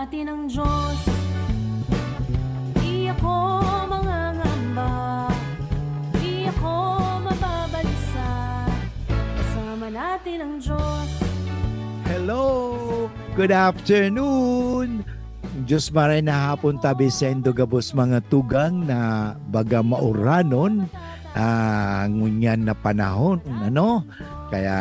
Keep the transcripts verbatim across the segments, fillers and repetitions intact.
Atin ang Diyos. Di ako mangangamba. Di ako mababalisa. Kasama natin ang Diyos. Hello! Good afternoon! Diyos maray na hapon tabi saindo gabos mga tugang na baga mauranon, ah, ngunyan na panahon, ano? Kaya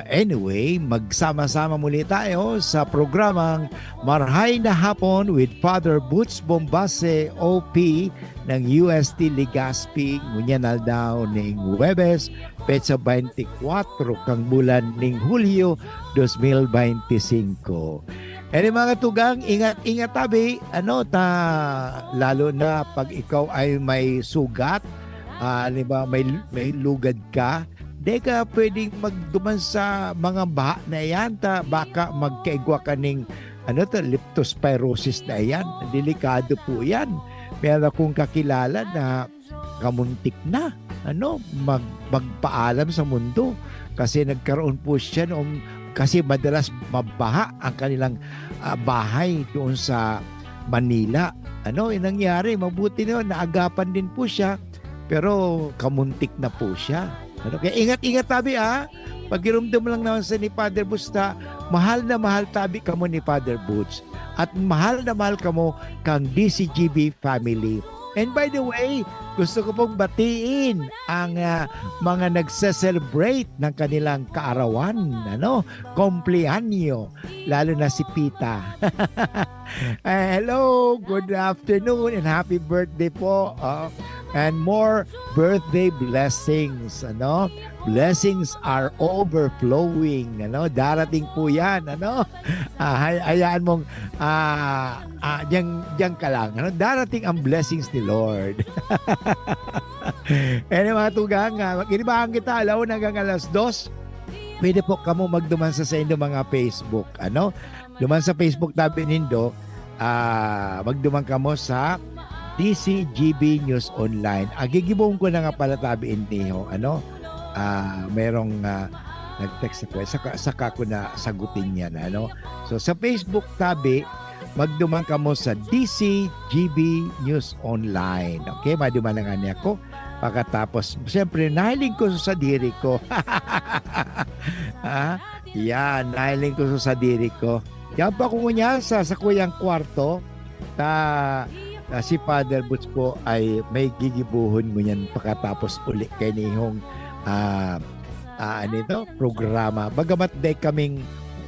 anyway, magsama-sama muli tayo sa programang Marhay na Hapon with Father Boots Bombase, O P ng U S T Legazpi, ngunyan aldaw ning Huwebes, petsa twenty-four kang bulan ning Hulyo dos mil beintisinko. Eri mga tugang, ingat-ingat tabi, ano, ta, lalo na pag ikaw ay may sugat, ah, halimbawa may, may lugad ka, di ka pwedeng magduman sa mga baha na yan, ta baka magkaigwa ka ning, ano to, leptospirosis na yan. Delikado po yan. Meron akong kakilala na kamuntik na, ano, mag-, magpaalam sa mundo kasi nagkaroon po siya noong, kasi madalas mabaha ang kanilang, ah, bahay doon sa Manila. Ano, yung nangyari, mabuti na yun, naagapan din po siya, pero kamuntik na po siya. Ano, kaya ingat-ingat tabi, ah. Pagirumdom lang naman sa ni Father Boots ta, mahal na mahal tabi kamo ni Father Boots. At mahal na mahal kamo kang D C G B family. And by the way, gusto ko pong batiin ang, ah, mga nagse-celebrate ng kanilang kaarawan, ano, kompleanyo, lalo na si Pita. Eh, hello, good afternoon and happy birthday po. Oh, and more birthday blessings, ano? Blessings are overflowing, ano? Darating po yan, ano? Ah, hay-, hayaan mong, ah, ah, diyan, diyan ka lang, ano? Darating ang blessings ni Lord. Anyway, mga tugang, ah, mag-inibahan kita, alauna hanggang alas dos. Pwede po kamo magduman sa, sa inyong mga Facebook, ano? Duman sa Facebook tabi nindo, ah, magduman kamo sa D C G B News Online. Ah, gigibohon ko na nga pala tabi niho, ano? Ah, merong, ah, nag-text ako, saka, saka ko na sagutin yan, ano? So, sa Facebook tabi, magduman kamo sa D C G B News Online. Okay, maduman na nga niya ako. Pagkatapos, siyempre, nahiling ko sa sadiri ko. Ah, yan, nahiling ko sa sadiri ko. Yan pa ko ngunyan sa, sa kuyang kwarto, ta, ta si Father Boots po ay may gigibohon ngunyan pagkatapos uli kainihong, ah, ah, ano ito, programa. Bagamat dai kaming,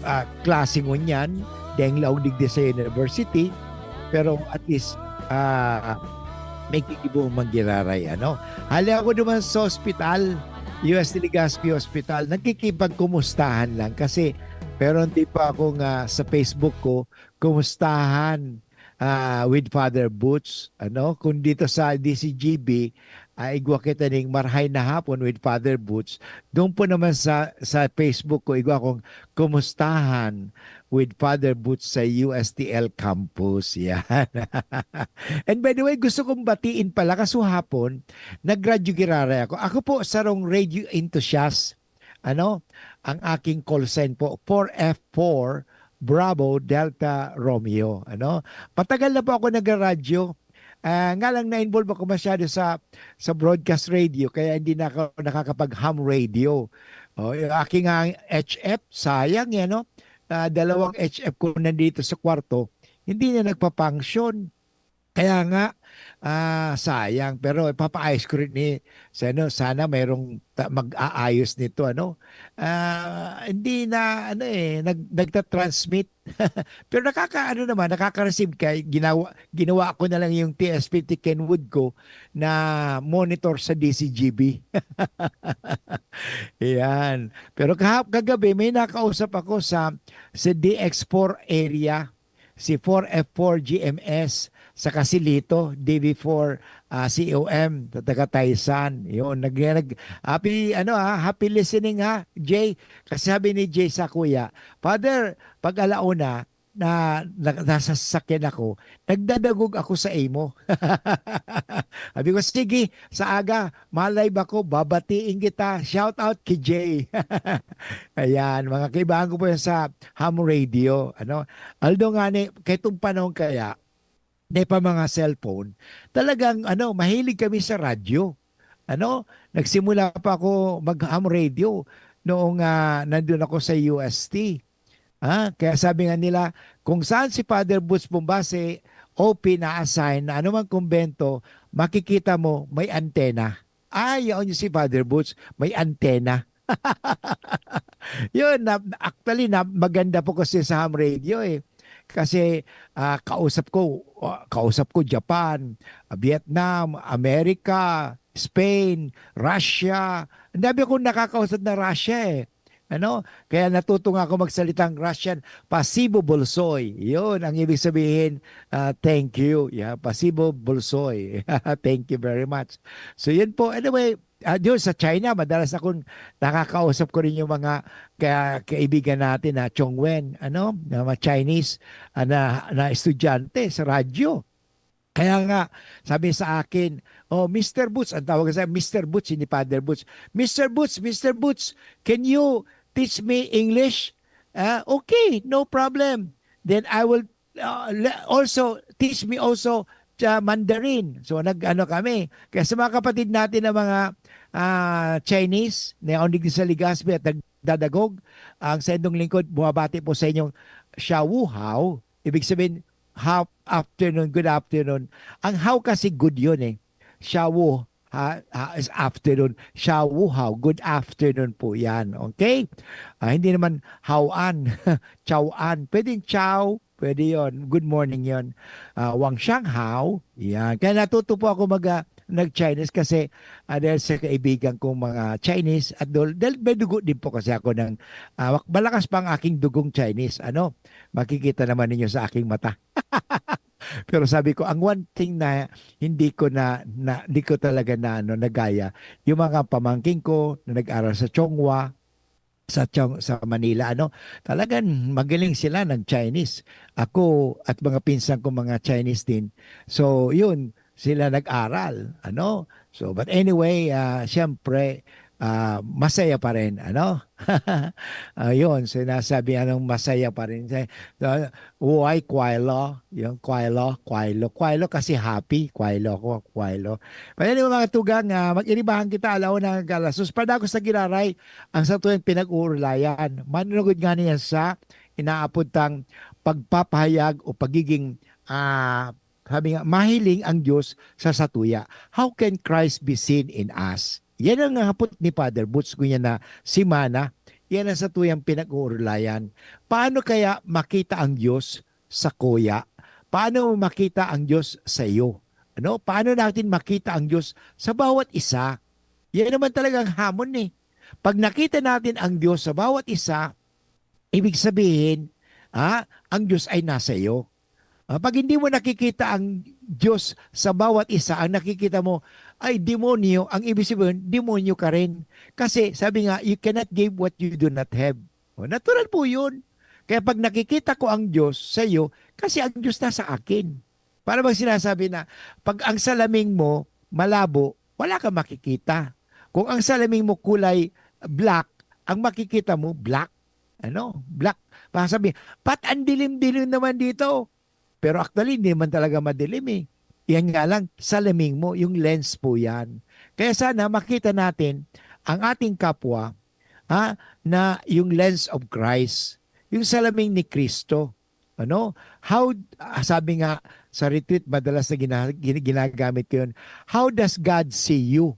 ah, klase ngunyan, daing laog digdi sa university, pero at least, ah, may gigibohon man giraray, ano. Hali ako duman sa ospital, U S T Legazpi Hospital, nagkikipagkumustahan lang kasi, pero hindi pa ako nga sa Facebook ko, kumustahan, ah, with Father Boots, ano. Kung dito sa D C G B, ah, igwa kita ning Marhay na Hapon with Father Boots. Doon po naman sa, sa Facebook ko, igwa akong Kumustahan with Father Boots sa U S T L campus. Yan. And by the way, gusto kong batiin pala, kasuhapon, nagradyo giraray ako. Ako po, sarong radio enthusiast. Ano, ang aking call sign po, four F four, Bravo Delta Romeo. Ano, matagal na po ako nagraradyo. Ah, nga lang na-involve ako masyado sa, sa broadcast radio, kaya hindi na ako nakakapag-ham radio. Oh, yung aking nga H F, sayang yan, no? Ah, dalawang H F ko nandito sa kwarto, hindi na nagpa-function. Kaya nga, ah, sayang. Pero ipapaayos ko rin ni, sa ano, sana mayroong ta-, mag-aayos nito, ano? Ah, hindi na, ano eh, nag-, nagta-transmit. Pero nakaka-, ano naman, nakaka-receive kay ginawa, ginawa ko na lang yung T S fifty Kenwood ko na monitor sa D C G B. Yan. Pero kahap-, kagabi, may nakausap ako sa, sa D X four area, si four F four G M S, sa Casilito, D V four, ah, C O M, sa taga Taysan. Yun, nag-, nag-, happy, ano, ah, happy listening, ha, Jay. Kasi sabi ni Jay sa kuya, "Father, pag alauna, na, na, nasa sasakyan ako, nagdadagog ako sa imo." Sabi ko, "Sige, sa aga, ma-live ako, babatiin kita." Shout out kay Jay. Ayan, mga kaibahan ko po yan sa ham radio. Ano? Although nga ni, kaitong panahon kaya, dahil pa mga cellphone, talagang ano, mahilig kami sa radyo. Ano, nagsimula pa ako mag-ham radio noong, ah, nandun ako sa U S T. Ah, kaya sabi nga nila, kung saan si Father Boots Bombase O P na-assign na anumang kumbento, makikita mo may antena. Ah, yaon yung si Father Boots, may antena. Yun, na, actually, na, maganda po kasi sa ham radio eh. Kasi ah, kausap ko, ah, kausap ko Japan, ah, Vietnam, America, Spain, Russia. Ang dami akong nakakausap na Russia eh. Ano? Kaya natuto nga ako magsalitang Russian. Pasibo bolsoy. Yun ang ibig sabihin. Ah, thank you. Yeah, pasibo bolsoy. Thank you very much. So yun po. Anyway, ah, yun sa China, madalas akong nakakausap ko rin yung mga ka-, kaibigan natin na Chongwen, ano, na mga Chinese, ah, na, na estudyante sa radyo. Kaya nga, sabi sa akin, "Oh, Mister Boots," ang tawag sa Mister Boots, hindi Father Boots. "Mister Boots, Mister Boots, can you teach me English?" Ah, "Okay, no problem. Then I will, ah, le-, also, teach me also, ah, Mandarin." So, nag-ano kami. Kaya sa mga kapatid natin na mga, ah, Chinese, na ondig sa Legazpi at nagdadagog, ang saindong lingkod, bumabati po sa inyong 下午好. Ibig sabihin, hap-, afternoon, good afternoon. Ang 好 kasi good yun eh. 下午, ha, ha, is afternoon. 下午好, good afternoon po yan. Okay? Ah, hindi naman 好安, 早安. Pwedeng 早, pwede yon. Good morning yon. Ah, 晚上好. Yan. Kaya natuto po ako mag, ah, nag-Chinese kasi, ah, dahil sa kaibigan kong mga Chinese at dol-, dahil may dugo din po kasi ako ng, ah, mak-, malakas pa ang aking dugong Chinese. Ano? Makikita naman ninyo sa aking mata. Pero sabi ko, ang one thing na hindi ko na, na, hindi ko talaga na, ano, nagaya, yung mga pamangkin ko na nag-aral sa Chonghua, sa Chong-, sa Manila, ano, talagang magaling sila nag-Chinese. Ako at mga pinsan ko, mga Chinese din. So, yun, sila nag-aral, ano. So, but anyway, ah, siyempre, ah, masaya pa rin, ano. Ayun, sinasabi, anong masaya pa rin. Sa, sa, Uy, 快乐, yung 快乐, 快乐, 快乐 kasi happy, 快乐 ako, 快乐. But anyway, mga tugang, ah, mag-iribahan kita, alauna hanggang alas dos. Padagos na giraray, ang satuyang pinag-uurulayan. Manunugod nga niya sa inaapod tang pagpapahayag o pagiging, ah, sabi nga, mahiling ang Diyos sa satuya. How can Christ be seen in us? Yan ang hapot ni Father Boots, ngunyan na semana. Yan ang satuyang pinag-uurulayan. Paano kaya makita ang Diyos sa kuya? Paano mo makita ang Diyos sa iyo? Ano? Paano natin makita ang Diyos sa bawat isa? Yan naman talagang hamon eh. Pag nakita natin ang Diyos sa bawat isa, ibig sabihin, ah, ang Diyos ay nasa iyo. Ah, pag hindi mo nakikita ang Diyos sa bawat isa, ang nakikita mo ay demonyo, ang ibig sabihin, demonyo ka rin. Kasi sabi nga, "You cannot give what you do not have." O, natural po yun. Kaya pag nakikita ko ang Diyos sa iyo, kasi ang Diyos nasa akin. Para bang sinasabi na, pag ang salamin mo malabo, wala kang makikita. Kung ang salamin mo kulay black, ang makikita mo, black. Ano? Black. Baka sabi, "Ba't ang dilim-dilim naman dito?" Pero actually, hindi man talaga madilim eh. Yan nga lang, salamin mo, yung lens po yan. Kaya sana makita natin ang ating kapwa, ha, na yung lens of Christ, yung salamin ni Kristo. Ano? How, ah, sabi nga sa retreat, madalas na gina-, gina-, ginagamit ko yun, "How does God see you?"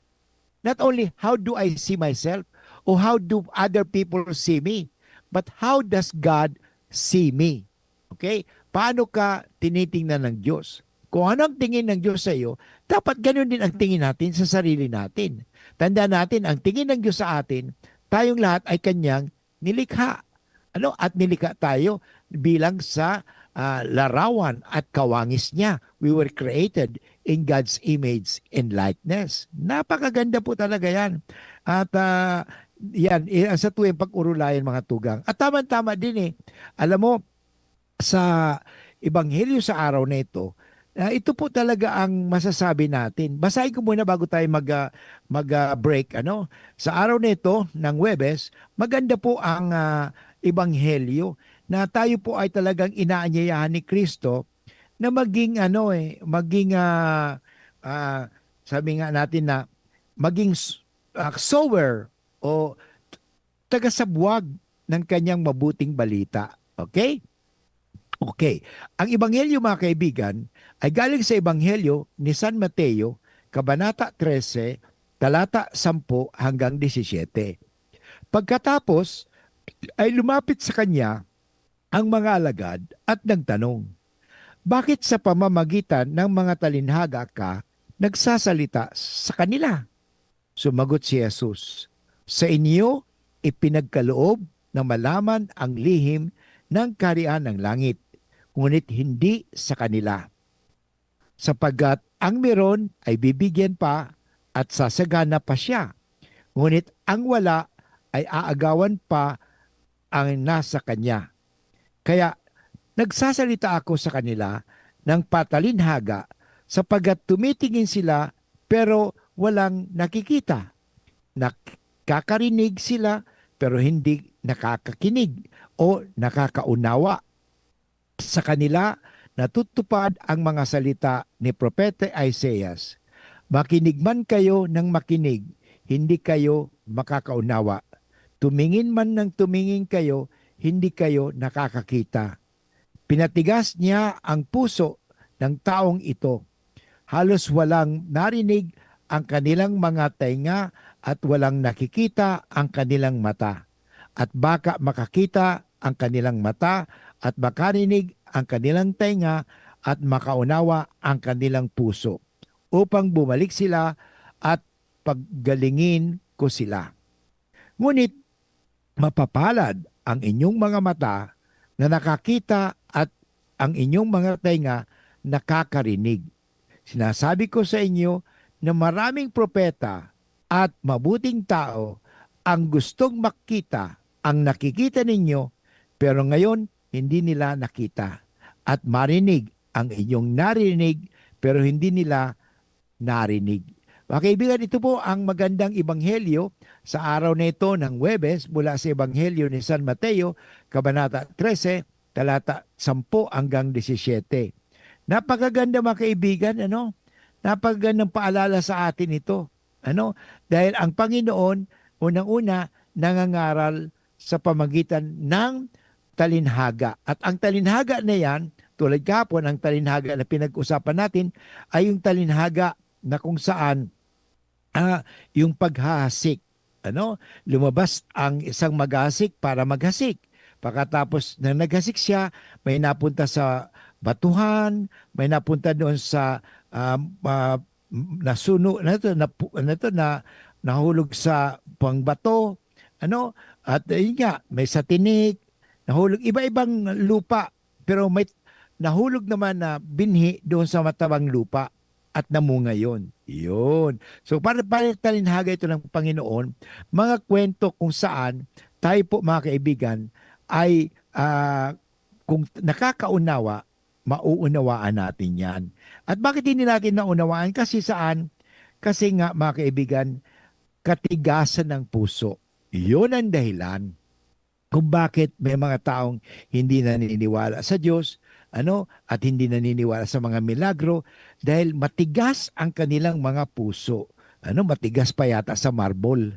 Not only how do I see myself or how do other people see me, but how does God see me? Okay? Paano ka tinitingnan ng Diyos? Kung ano ang tingin ng Diyos sa iyo, dapat ganun din ang tingin natin sa sarili natin. Tandaan natin, ang tingin ng Diyos sa atin, tayong lahat ay kanyang nilikha. Ano? At nilikha tayo bilang sa, ah, larawan at kawangis niya. We were created in God's image and likeness. Napakaganda po talaga yan. At, ah, yan, eh, ang sa tuwing pag-urulayan, mga tugang. At tama-tama din eh. Alam mo, sa Ebanghelyo sa araw na ito, ah, ito po talaga ang masasabi natin. Basahin ko muna bago tayo mag, ah, mag, ah, break, ano? Sa araw na ito, ng Huwebes, maganda po ang, ah, Ebanghelyo na tayo po ay talagang inaanyayahan ni Kristo na maging, ano, eh, maging, ah, ah, sabi nga natin na maging s-, ah, sower o tagasabwag ng kanyang mabuting balita. Okay? Okay. Ang Ebanghelyo, mga kaibigan, ay galing sa Ebanghelyo ni San Mateo, Kabanata trese, talata sampu hanggang disisiyete. Pagkatapos, ay lumapit sa kanya ang mga alagad at nagtanong, "Bakit sa pamamagitan ng mga talinhaga ka nagsasalita sa kanila?" Sumagot si Jesus, "Sa inyo ipinagkaloob na malaman ang lihim ng Kaharian ng Langit, ngunit hindi sa kanila. Sapagkat ang meron ay bibigyan pa at sasagana pa siya, ngunit ang wala ay aagawan pa ang nasa kanya. Kaya nagsasalita ako sa kanila ng patalinhaga, sapagkat tumitingin sila pero walang nakikita. Nakakarinig sila pero hindi nakakakinig o nakakaunawa. Sa kanila natutupad ang mga salita ni Propeta Isaias, 'Makinig man kayo ng makinig, hindi kayo makakaunawa. Tumingin man ng tumingin kayo, hindi kayo nakakakita.' Pinatigas niya ang puso ng taong ito. Halos walang narinig ang kanilang mga tainga at walang nakikita ang kanilang mata. At baka makakita ang kanilang mata at makarinig ang kanilang tainga at makaunawa ang kanilang puso, upang bumalik sila at paggalingin ko sila. Ngunit mapapalad ang inyong mga mata na nakakita at ang inyong mga tainga nakakarinig. Sinasabi ko sa inyo na maraming propeta at mabuting tao ang gustong makita ang nakikita ninyo, pero ngayon hindi nila nakita, at marinig ang inyong narinig, pero hindi nila narinig. Mga kaibigan, ito po ang magandang ebanghelyo sa araw na ito ng Huwebes mula sa Ebanghelyo ni San Mateo, Kabanata trese, talata sampu hanggang disisiyete. Napakaganda, mga kaibigan, ano? Napakagandang paalala sa atin ito. Ano? Dahil ang Panginoon, unang-una, nangangaral sa pamagitan ng talinhaga. At ang talinhaga na yan, tulad kahapon, ang talinhaga na pinag-usapan natin ay yung talinhaga na kung saan, ah, yung paghahasik. Ano? Lumabas ang isang maghahasik para maghasik. Pagkatapos na naghasik siya, may napunta sa batuhan, may napunta doon sa, ah, ah, nasuno, na ito, na, na ito, na nahulog sa pangbato, ano? At, eh, yun nga, may sa tinik, nahulog, iba-ibang lupa, pero may nahulog naman na binhi doon sa matabang lupa at namunga yun. Yun. So, para, para talinhaga ito ng Panginoon, mga kwento kung saan tayo po, mga kaibigan, ay, ah, kung nakakaunawa, mauunawaan natin yan. At bakit hindi natin naunawaan? Kasi saan? Kasi nga, mga kaibigan, katigasan ng puso. Yun ang dahilan kung bakit may mga taong hindi naniniwala sa Diyos, ano, at hindi naniniwala sa mga milagro, dahil matigas ang kanilang mga puso. Ano, matigas pa yata sa marble.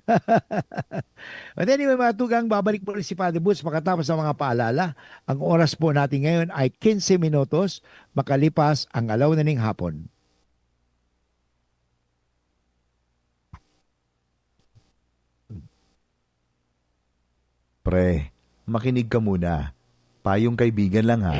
But anyway, mga tugang, babalik po si Father Boots pagkatapos ng mga paalala. Ang oras po natin ngayon ay quince minutos makalipas ang alaw na ning hapon. Pre, makinig ka muna. Payong kaibigan lang, ha.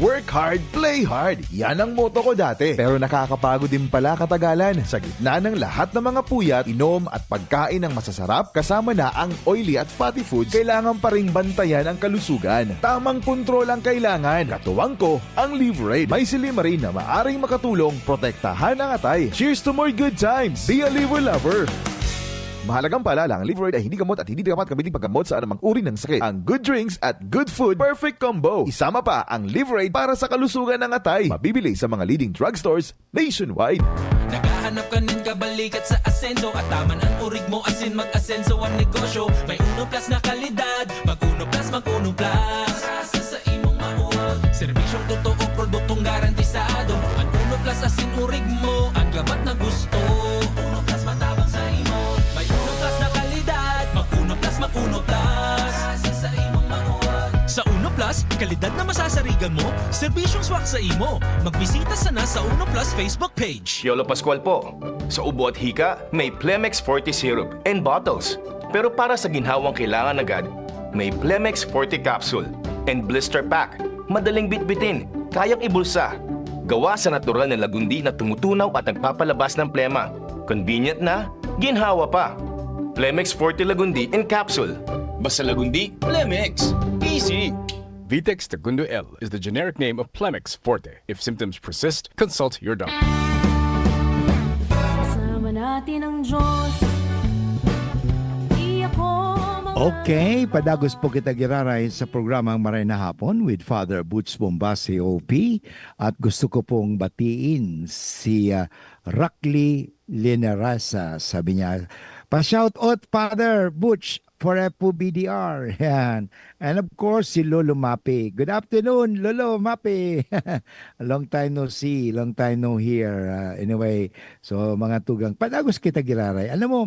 Work hard, play hard. Yan ang motto ko dati. Pero nakakapagod din pala katagalan. Sa gitna ng lahat ng mga puyat, inom at pagkain ng masasarap, kasama na ang oily at fatty foods, kailangan pa ring bantayan ang kalusugan. Tamang kontrol ang kailangan. Katuwang ko, ang Live Raid. May silymarin na maaring makatulong protektahan ang atay. Cheers to more good times! Be a Liver Lover! Mahalagang paalala, ang Liveride ay hindi gamot at hindi dapat gamitin paggamot sa anumang uri ng sakit. Ang good drinks at good food, perfect combo. Isama pa ang Liveride para sa kalusugan ng atay. Mabibili sa mga leading drugstores nationwide. Naghahanap ka nin kabalikat sa asenso at taman ang urig mo asin mag-asenso ang negosyo. May Uno Plus na kalidad, mag Uno Plus, mag Uno Plus. Sa, sa, sa imong mauwag. Serbisyong totoo, produktong garantisado. Ang Uno Plus asin urig mo, ang gabat na gusto. Uno Plus matabang sa imo. May Uno Plus na kalidad, mag Uno Plus, mag Uno Plus. Sa, sa imong mauwag. Sa Uno Plus, kalidad na masasarigan mo, serbisyong swak sa imo. Magbisita sana sa Uno Plus Facebook page. Piolo Pascual po. Sa ubo at hika, may Plemex Forte Syrup and bottles. Pero para sa ginhawang kailangan agad, may Plemex Forte Capsule and Blister Pack. Madaling bitbitin, kayang ibulsa. Gawa sa natural na lagundi na tumutunaw at nagpapalabas ng plema. Convenient na, ginhawa pa. Plemex Forte Lagundi and Capsule. Basta Lagundi, Plemex. Easy! Vitex Tagundo L is the generic name of Plemex Forte. If symptoms persist, consult your doctor. Kasama natin ang Diyos. Di ako mawawala. Okay, padagos po kita giraray sa programang Maray na Hapon with Father Butch Bombas, C O P. At gusto ko pong batiin si ah, Rakli Linarasa. Sabi niya, pa-shout out, Father Butch, for F O B D R. Yan. And of course, si Lolo Mapi. Good afternoon, Lolo Mapi. Long time no see, long time no hear. Ah, anyway, so mga tugang, padagos kita giraray. Alam mo,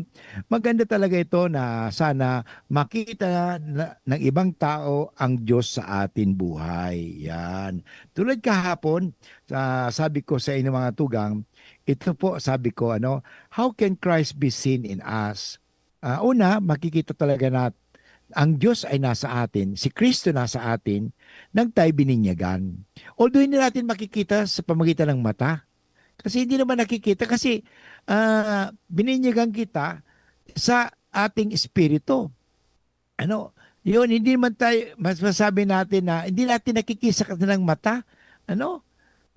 maganda talaga ito na sana makita na, ng ibang tao ang Diyos sa atin buhay. Yan. Tulad kahapon, sa, sabi ko sa inyo mga tugang, ito po sabi ko, ano, how can Christ be seen in us? Ah, una, makikita talaga na ang Diyos ay nasa atin, si Kristo nasa atin, nang tayo bininyagan. Although hindi natin makikita sa pamagitan ng mata, kasi hindi naman nakikita, kasi ah, bininyagan kita sa ating espiritu. Ano, yun, hindi naman tayo, mas masabi natin na hindi natin nakikisa ng mata. Ano?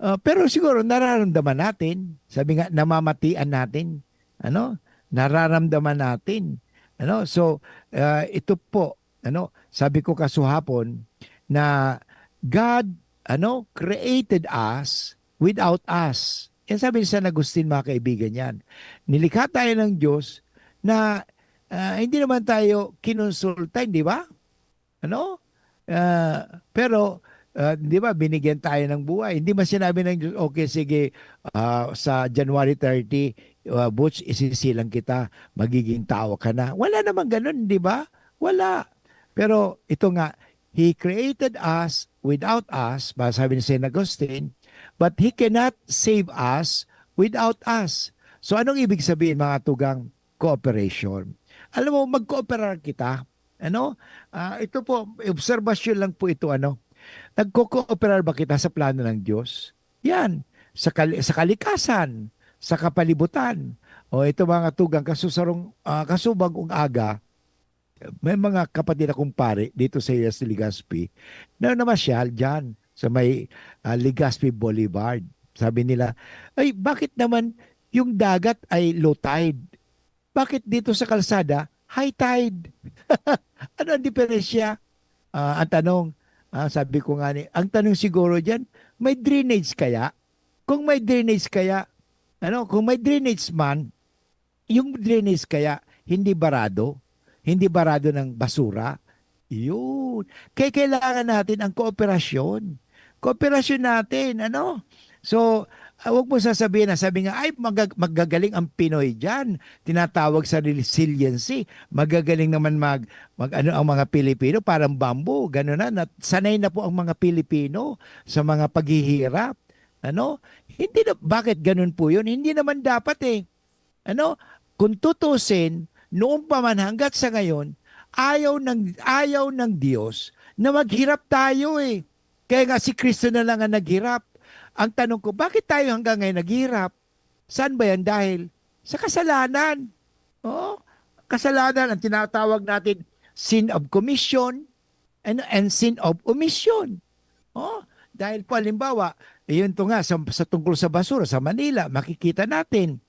Ah, pero siguro nararamdaman natin, sabi nga, namamatian natin. Ano? Nararamdaman natin. Ano? So, ah, ito po, ano, sabi ko kasuhapon na God, ano, created us without us. Yan sabi ni San Agustin, mga kaibigan, yan. Nilikha tayo ng Diyos na ah, hindi naman tayo kinonsulta, di ba? Ano? Ah, pero, ah, di ba, binigyan tayo ng buhay. Hindi man sinabi ng Diyos, "Okay, sige, ah, sa January thirty, ah, Butch, isisilang kita, magiging tao ka na." Wala namang ganun, di ba? Wala. Pero ito nga, He created us without us, ba, sabi ni Saint Augustine, but He cannot save us without us. So anong ibig sabihin, mga tugang? Cooperation. Alam mo, magkooperar kita. Ano? Ah, ito po, obserbasyon lang po ito, ano? Nagko-cooperar ba kita sa plano ng Diyos? Yan. Sa, kal- sa kalikasan, sa kapalibutan. O ito, mga tugang, kasusarong, ah, kasubag ug aga, may mga kapatid akong pare dito sa Iyas Legazpi na namasyal dyan sa may ah, Legazpi Boulevard. Sabi nila, "Ay, bakit naman yung dagat ay low tide? Bakit dito sa kalsada, high tide?" Ano ang diferensya? Ah, ang tanong, ah, sabi ko nga ni, ang tanong siguro dyan, may drainage kaya? Kung may drainage kaya, ano, kung may drainage man, yung drainage kaya hindi barado, hindi barado ng basura, yun. Kaya kailangan natin ang kooperasyon. Kooperasyon natin, ano? So, ah, wag mo sasabihin na sabi nga, "Ay, magag- magagaling ang Pinoy dyan." Tinatawag sa resiliency. Magagaling naman mag, mag ano ang mga Pilipino, parang bamboo, gano'n na, na. Sanay na po ang mga Pilipino sa mga paghihirap. Ano? Hindi na, bakit ganun po yun? Hindi naman dapat eh. Ano? Kung tutusin, noon pa man hanggat sa ngayon, ayaw ng, ayaw ng Diyos na maghirap tayo eh. Kaya nga si Kristo na lang ang naghirap. Ang tanong ko, bakit tayo hanggang ngayon naghihirap? Saan ba yan dahil? Sa kasalanan. Oh, kasalanan ang tinatawag natin sin of commission and, and sin of omission. Oh, dahil po halimbawa, yun to nga sa, sa tungkol sa basura sa Manila, makikita natin.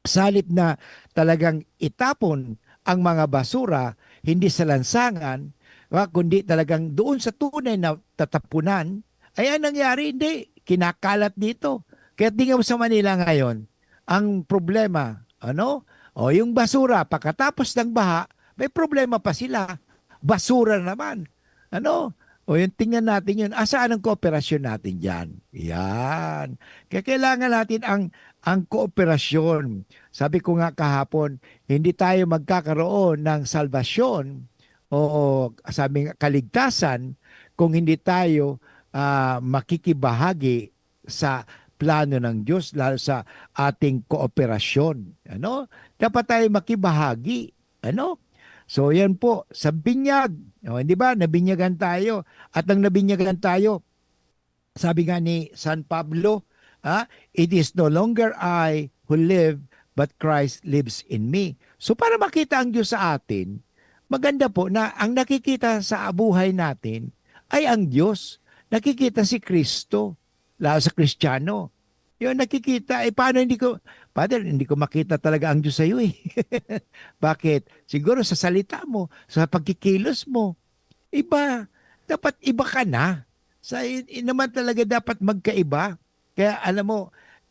sa halip na talagang itapon ang mga basura, hindi sa lansangan, ah, kundi talagang doon sa tunay na tatapunan, ay ang nangyari, hindi, kinakalat dito. Kaya tingnan mo sa Manila ngayon, ang problema, ano? O yung basura, pagkatapos ng baha, may problema pa sila. Basura naman. Ano? O yung tingnan natin yun, asaan ang kooperasyon natin diyan? Yan. Kaya kailangan natin ang ang kooperasyon. Sabi ko nga kahapon, hindi tayo magkakaroon ng salbasyon o sabi nga kaligtasan kung hindi tayo, ah, makikibahagi sa plano ng Diyos, lalo sa ating kooperasyon, ano? Dapat tayo makibahagi, ano? So, yan po, sa binyag, o, di ba? Nabinyagan tayo. At nang nabinyagan tayo, sabi nga ni San Pablo, ah, "It is no longer I who live, but Christ lives in me." So, para makita ang Diyos sa atin, maganda po na ang nakikita sa buhay natin ay ang Diyos. Nakikita si Kristo, lalo sa Kristiyano. Yun, nakikita, eh, paano hindi ko, "Father, hindi ko makita talaga ang Diyos sa'yo, eh." Bakit? Siguro sa salita mo, sa pagkikilos mo. Iba. Dapat iba ka na. Sa, i-, i-, naman talaga dapat magkaiba. Kaya alam mo,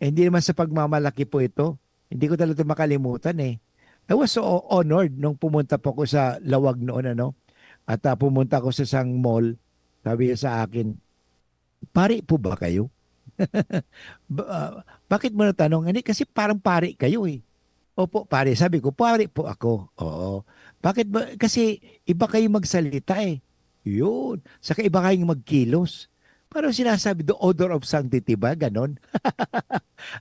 eh, hindi naman sa pagmamalaki po ito. Hindi ko talaga ito makalimutan, eh. I was so honored nung pumunta po ako sa Lawag noon, ano. At, ah, pumunta ako sa isang mall. Sabi niya sa akin, "Pari po ba kayo?" Ba, ah, bakit mo natanong? "Hindi, kasi parang pari kayo, eh." "Opo, pare." Sabi ko, "Pare po ako." "Oo." "Bakit ba?" "Kasi iba kayo magsalita, eh." Yun. Saka iba kayong magkilos. Parang sinasabi, "The odor of sanctity" ba? Ganon.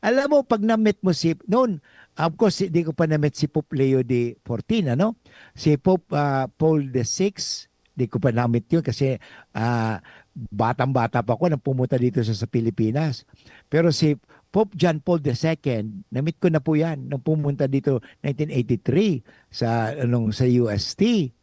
Alam mo, pag na-meet mo si, noon, of course, hindi ko pa na-meet si Pope Leo the fourteen, ano? Si Pope, ah, Paul the sixth, di ko pa na-meet yun kasi, ah, batang-bata pa ako nang pumunta dito sa, sa Pilipinas. Pero si Pope John Paul the second, na-meet ko na po yan nung pumunta dito nineteen eighty-three sa, anong, sa U S T.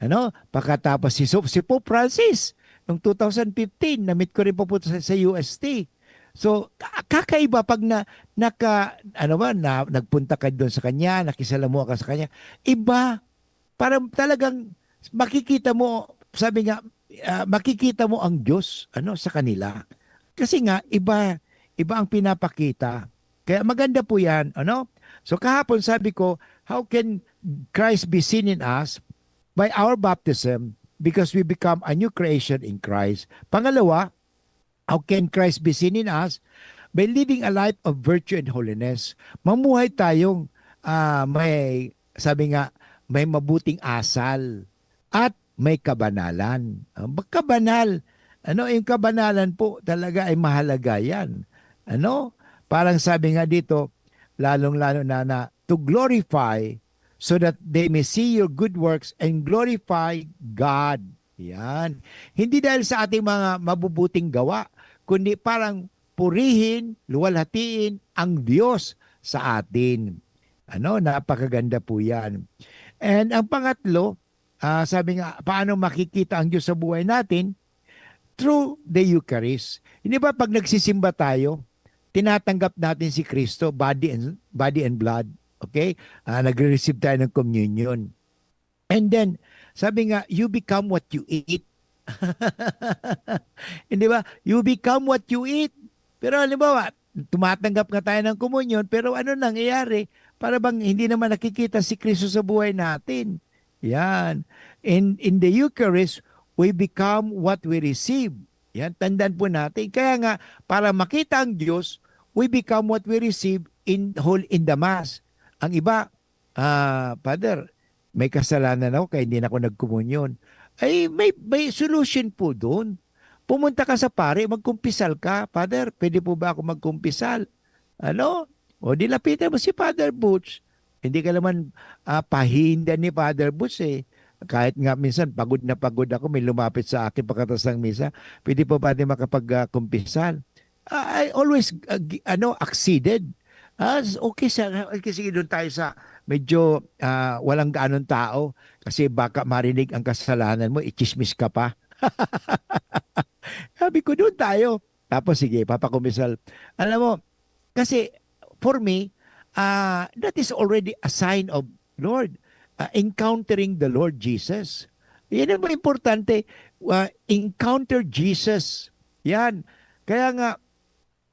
Ano? Pagkatapos si, so, si Pope Francis, noong two thousand fifteen, na-meet ko rin po po sa, sa U S T. So, ka-, kakaiba pag na, naka, ano ba, na, nagpunta ka doon sa kanya, nakisalamuha ka sa kanya. Iba, parang talagang makikita mo, sabi nga, ah, makikita mo ang Diyos, ano, sa kanila. Kasi nga, iba, iba ang pinapakita. Kaya maganda po yan, ano? So kahapon sabi ko, "How can Christ be seen in us?" By our baptism, because we become a new creation in Christ. Pangalawa, how can Christ be seen in us? By living a life of virtue and holiness. Mamuhay tayong, ah, may, sabi nga, may mabuting asal at may kabanalan. Ah, ba-, kabanal. Ano, yung kabanalan po talaga ay mahalaga yan. Ano? Parang sabi nga dito, lalong-lalo na, na to glorify so that they may see your good works and glorify God. Yan. Hindi dahil sa ating mga mabubuting gawa, kundi parang purihin, luwalhatiin ang Diyos sa atin. Ano, napakaganda po yan. And ang pangatlo, ah, sabi nga, paano makikita ang Diyos sa buhay natin? Through the Eucharist. Hindi ba pag nagsisimba tayo, tinatanggap natin si Kristo, body and, body and blood? Okay? Ah, nagre-receive tayo ng communion. And then, sabi nga, "You become what you eat." Hindi ba? "You become what you eat." Pero halimbawa, tumatanggap nga tayo ng komunyon, pero ano nangyayari? Para bang hindi naman nakikita si Kristo sa buhay natin. Yan. In, in the Eucharist, we become what we receive. Yan, tandaan po natin. Kaya nga, para makita ang Diyos, we become what we receive in whole, in the Mass. Ang iba, "Ah, Father, may kasalanan ako kaya hindi na ako nagkomunyon." Ay, may, may solution po dun. Pumunta ka sa pare, magkumpisal ka, "Father, pwede po ba ako magkumpisal?" Ano? O di lapitan mo si Father Butch. Hindi ka naman, ah, pahinda ni Father Butch, eh. Kahit nga minsan pagod na pagod ako, may lumapit sa akin pagkatapos ng misa, "Pwede po ba din makapag, ah, kumpisal?" Ah, I always, ah, gi-, ano, acceded. Ah, s-, okay, sir. Okay, sige, doon tayo sa medyo, ah, walang gaanong tao kasi baka marinig ang kasalanan mo, itsismis ka pa. Sabi ko, "Doon tayo." Tapos, sige, papakumisal. Alam mo, kasi, for me, ah, that is already a sign of, Lord, ah, encountering the Lord Jesus. Yan ang importante, ah, encounter Jesus. Yan. Kaya nga,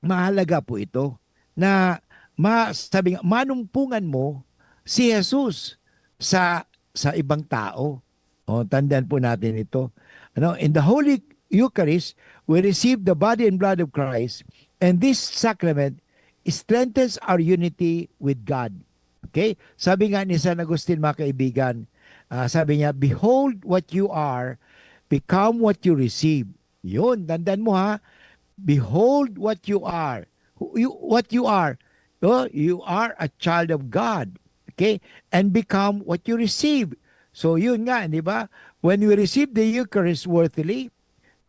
mahalaga po ito na ma-, sabi nga, manumpungan mo si Jesus sa, sa ibang tao. O, tandaan po natin ito. Ano, in the Holy Eucharist, we receive the body and blood of Christ, and this sacrament strengthens our unity with God. Okay? Sabi nga ni San Agustin, mga kaibigan, ah, sabi niya, "Behold what you are, become what you receive." Yun, tandaan mo ha, "Behold what you are." Who you, what you are. Oh, you are a child of God. Okay? And become what you receive. So, yun nga, di ba? When we receive the Eucharist worthily,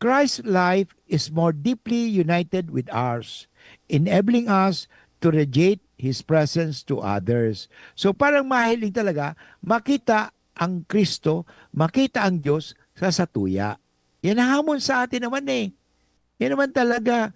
Christ's life is more deeply united with ours, enabling us to radiate His presence to others. So, parang mahiling talaga, makita ang Kristo, makita ang Diyos sa satuya. Yan ang hamon sa atin naman eh. Yan naman talaga.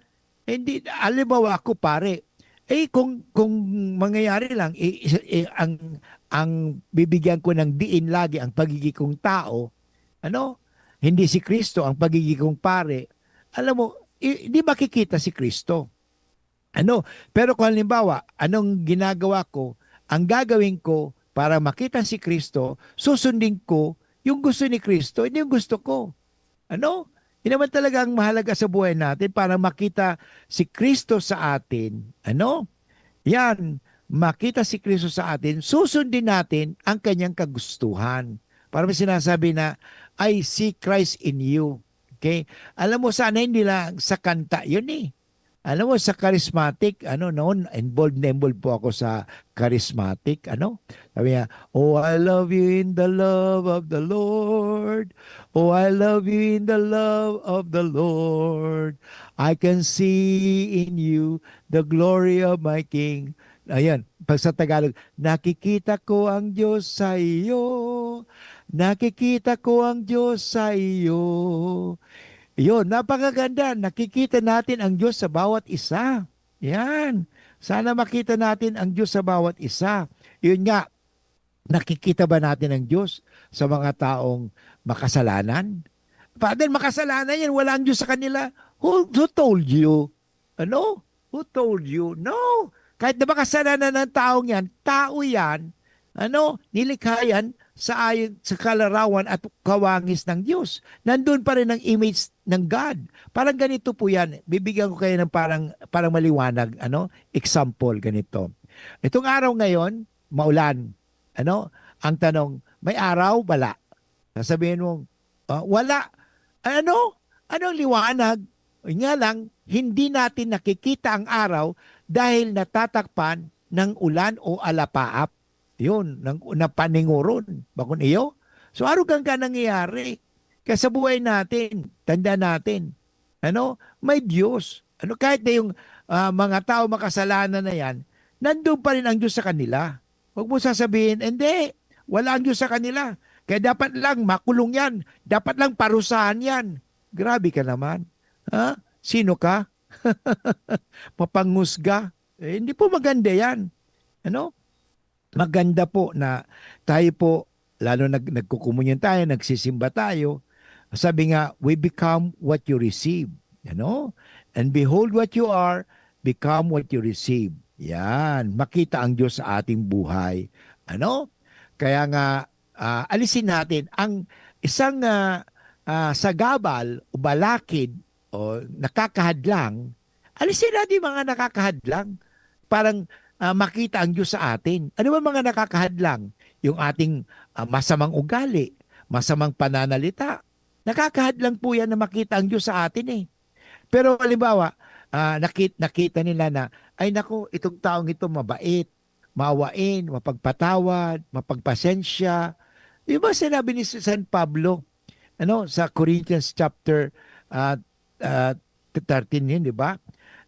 Hindi, halimbawa ako, pare, eh, kung, kung mangyayari lang, eh, eh, ang, ang bibigyan ko ng diin lagi ang pagiging kong tao, ano, hindi si Kristo ang pagiging kong pare, alam mo, i-, di makikita si Kristo. Ano? Pero kung halimbawa, anong ginagawa ko? Ang gagawin ko para makita si Kristo, susundin ko yung gusto ni Kristo, hindi yung gusto ko. Ano? Yun naman talaga ang mahalaga sa buhay natin, para makita si Kristo sa atin. Ano? Yan, makita si Kristo sa atin, susundin natin ang kanyang kagustuhan. Para may sinasabi na, "I see Christ in you." Okay? Alam mo, sana hindi lang sa kanta yun eh. Alam mo, sa charismatic, ano, noon, involved na involved po ako sa charismatic, ano. Sabi niya, "Oh, I love you in the love of the Lord. Oh, I love you in the love of the Lord. I can see in you the glory of my King." Ayan, pag sa Tagalog, "Nakikita ko ang Diyos sa iyo. Nakikita ko ang Diyos sa iyo." Yun, napakaganda. Nakikita natin ang Diyos sa bawat isa. Yan. Sana makita natin ang Diyos sa bawat isa. Yun nga, nakikita ba natin ang Diyos sa mga taong makasalanan? Father, makasalanan yan. Wala ang Diyos sa kanila. Who, who told you? Ano? Who told you? No. Kahit na makasalanan ng taong yan, tao yan, ano, nilikha yan sa ayon sa kalarawan at kawangis ng Diyos. Nandun pa rin ang image ng God. Parang ganito po yan. Bibigyan ko kayo ng parang, parang maliwanag, ano, example, ganito. Itong araw ngayon, maulan. Ano? Ang tanong, may araw? Wala. Sasabihin mo, "Ah, wala." Ano? Anong liwanag? Yun nga lang, hindi natin nakikita ang araw dahil natatakpan ng ulan o alapaap. Yun, ng, na paningoron. Bakon iyo? So, arog ang ka nangyayari. Kaya sa buhay natin, tanda natin, ano, may Diyos. Ano, kahit na yung, ah, mga tao makasalanan na yan, nandun pa rin ang Diyos sa kanila. Huwag mo sasabihin, "Hindi, wala ang Diyos sa kanila. Kaya dapat lang makulong yan. Dapat lang parusahan yan." Grabe ka naman. Ha? Sino ka? Mapanghusga? Eh, hindi po maganda yan. Ano? Maganda po na tayo po, lalo nag-, nagkukumunyon tayo, nagsisimba tayo, sabi nga, "We become what you receive." Ano? "And behold what you are, become what you receive." Yan. Makita ang Diyos sa ating buhay. Ano? Kaya nga, ah, alisin natin ang isang, ah, ah, sagabal o balakid o nakakahadlang, alisin natin yung mga nakakahadlang. Parang, ah, makita ang Diyos sa atin. Ano ba mga nakakahadlang? Yung ating, ah, masamang ugali, masamang pananalita. Nakakahadlang po yan na makita ang Diyos sa atin eh. Pero halimbawa, ah, nakit-, nakita nila na, "Ay naku, itong taong ito mabait, mawain, mapagpatawad, mapagpasensya." Di ba sinabi ni San Pablo, ano, sa Corinthians chapter, ah, ah, thirteen yun, di ba?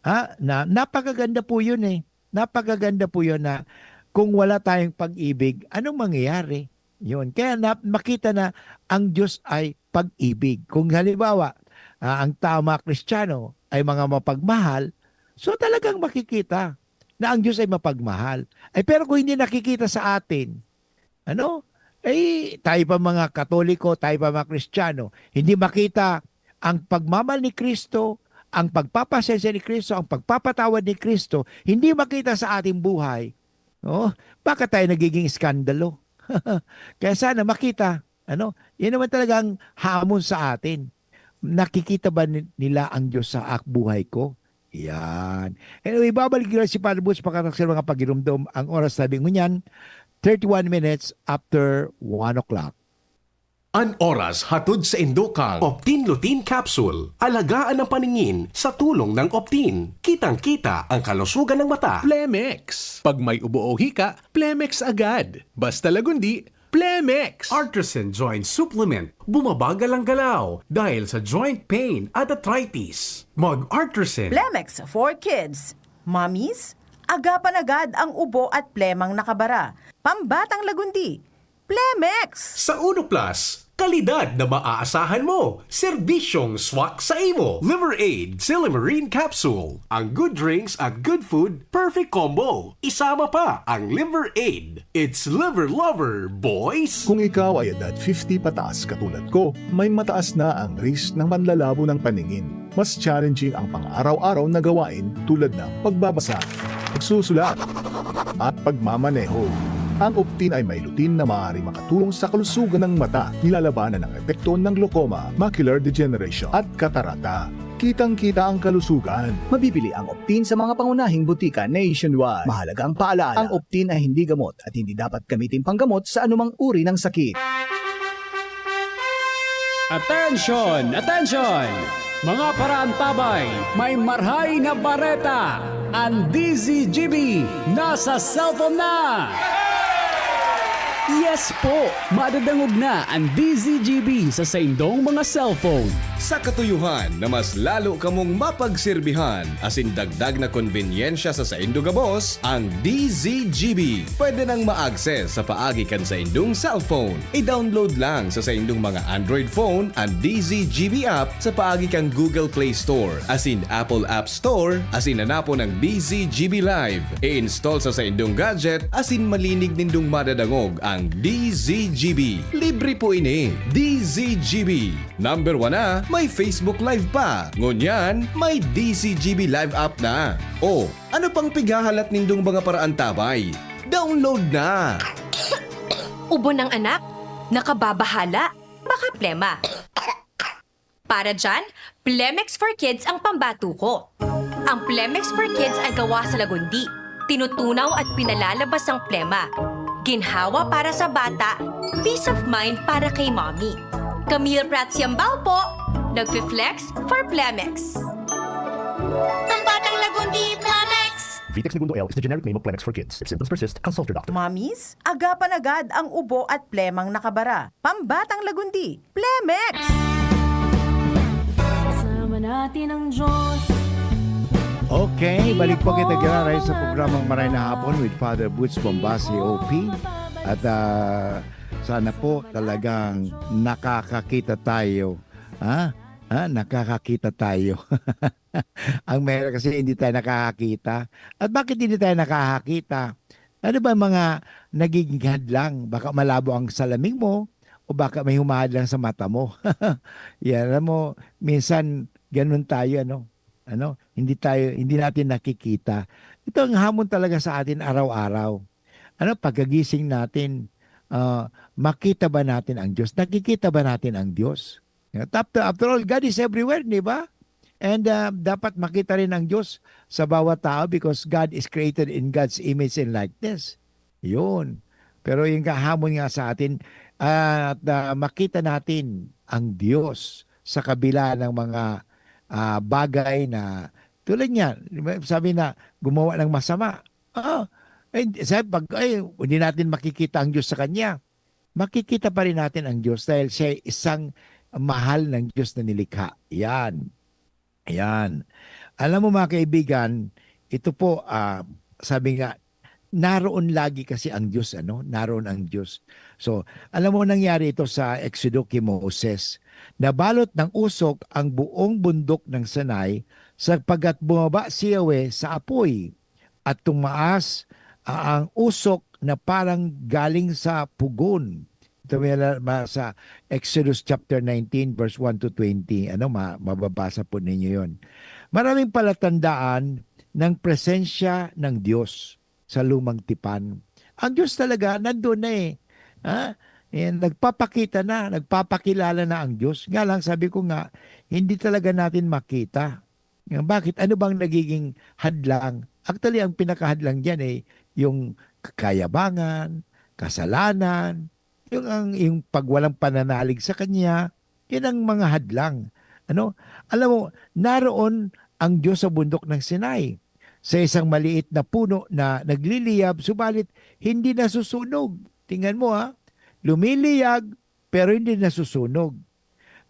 Ha? Na, napakaganda po yun eh. Napakaganda po yun na kung wala tayong pag-ibig, anong mangyayari? Yun. Kaya na, makita na ang Diyos ay pag-ibig. Kung halimbawa, ah, ang tao, mga Kristiyano, ay mga mapagmahal, so talagang makikita na ang Diyos ay mapagmahal. Ay, pero kung hindi nakikita sa atin, ano? Eh, tayo pa mga Katoliko, tayo pa mga Kristiyano, hindi makita ang pagmamahal ni Kristo, ang pagpapasensya ni Kristo, ang pagpapatawad ni Kristo, hindi makita sa ating buhay, no? Baka tayo nagiging iskandalo. Kaya sana makita, ano? Yan naman talagang hamon sa atin. Nakikita ba ni-, nila ang Diyos sa ak-, buhay ko? Yan. Anyway, babalik lang si Padre Boots pagkatapos ng mga pagirumdom. Ang oras, sabi ngunyan, thirty-one minutes after one o'clock. An oras hatod sa indo kan Optin Lutein Capsule. Alagaan ang paningin sa tulong ng Optin. Kitang-kita ang kalusugan ng mata. Plemex. Pag may ubo o hika, Plemex agad. Basta Lagundi, Plemex. Artisan Joint Supplement. Bumabagal ang galaw dahil sa joint pain at arthritis. Mag Artisan. Plemex for kids. Mommies, agapan agad ang ubo at plemang nakabara. Pambatang Lagundi, Plemex! Sa Uno Plus, kalidad na maaasahan mo, serbisyong swak sa imo. Liver Aid, Silymarin Capsule. Ang good drinks at good food, perfect combo. Isama pa ang Liver Aid. It's Liver Lover, boys! Kung ikaw ay edad fifty pataas katulad ko, may mataas na ang risk ng panlalabo ng paningin. Mas challenging ang pang-araw-araw na gawain tulad ng pagbabasa, pagsusulat, at pagmamaneho. Ang Optin ay may lutein na maaaring makatulong sa kalusugan ng mata, nilalabanan ang epekto ng glaucoma, macular degeneration, at katarata. Kitang-kita ang kalusugan. Mabibili ang Optin sa mga pangunahing botika nationwide. Mahalagang paalaala, ang Optin ay hindi gamot at hindi dapat gamitin panggamot sa anumang uri ng sakit. Attention! Attention! Mga paraantabay, may marhay na bareta! Ang D Z G B nasa cellphone na! Yes po! Madadangog na ang D Z G B sa saindong mga cellphone. Sa katuyuhan na mas lalo kamong mapagserbihan, asin dagdag na konbenyensya sa saindo gabos, ang D Z G B pwede nang ma-access sa paagi kan saindong cellphone. I-download lang sa saindong mga Android phone an D Z G B app sa paagi kan Google Play Store asin Apple App Store, asin hanapon ang D Z G B Live. I-install sa saindong gadget asin malinig nindong madadangog ang D Z G B. Libre po ini. D Z G B. Number one na, may Facebook Live pa. Ngunyan, may D Z G B Live app na. O, ano pang pighahalat nindong mga paraantabay? Download na! Ubo ng anak, nakababahala, baka plema. Para dyan, Plemex for Kids ang pambato ko. Ang Plemex for Kids ay gawa sa Lagundi. Tinutunaw at pinalalabas ang plema. Ginhawa para sa bata, peace of mind para kay mommy. Camille Prats Yambao po, nagfi-flex for Plemex. Pambatang Lagundi, Plemex! Vitex Negundo L is the generic name of Plemex for Kids. If symptoms persist, consult your doctor. Mommies, agapan agad ang ubo at plemang nakabara. Pambatang Lagundi, Plemex! Kasama natin ang Diyos. Okay, balik po kita, Giraray, sa programang Maray na Hapon with Father Butch Bombasi, O P. At, ah, sana po talagang nakakakita tayo. Ha? Ha? Nakakakita tayo. Ang mahirap kasi hindi tayo nakakakita. At bakit hindi tayo nakakakita? Ano ba ang mga nagiging hadlang? Baka malabo ang salamin mo o baka may humahadlang sa mata mo. Yan, alam mo, minsan ganun tayo, ano? Ano? Hindi tayo, hindi natin nakikita. Ito ang hamon talaga sa atin araw-araw. Ano, pagkagising natin, ah, makita ba natin ang Diyos? Nakikita ba natin ang Diyos? After, after all, God is everywhere, di ba? And, ah, dapat makita rin ang Diyos sa bawat tao because God is created in God's image and likeness. Yun. Pero yung kahamon nga sa atin, at, ah, makita natin ang Diyos sa kabila ng mga, ah, bagay na tulad niya, sabi na gumawa ng masama. Ah, eh, sabi, pag, ay, hindi natin makikita ang Diyos sa kanya. Makikita pa rin natin ang Diyos dahil siya ay isang mahal ng Diyos na nilikha. Yan. Yan. Alam mo, mga kaibigan, ito po, ah, sabi nga, naroon lagi kasi ang Diyos, ano? Naroon ang Diyos. So, alam mo, nangyari ito sa Exodo kay Moses. Nabalot ng usok ang buong bundok ng Sinai sapagkat bumaba si Yahweh sa apoy. at tumaas, ah, ang usok na parang galing sa pugon. Ito may la-, ma-, sa Exodus chapter nineteen, verse one to twenty. Ano, ma-, mababasa po ninyo yon. Maraming palatandaan ng presensya ng Diyos sa lumang tipan. Ang Diyos talaga, nandun na eh. Ha? Eh, nagpapakita na, nagpapakilala na ang Diyos. Nga lang, sabi ko nga, hindi talaga natin makita. Bakit? Ano bang nagiging hadlang? Actually, ang pinakahadlang diyan, eh, yung kayabangan, kasalanan, yung, ang, yung pagwalang pananalig sa Kanya, yun ang mga hadlang. Ano? Alam mo, naroon ang Diyos sa bundok ng Sinai, sa isang maliit na puno na nagliliyab, subalit hindi nasusunog. Tingnan mo, ha, lumiliyag, pero hindi nasusunog.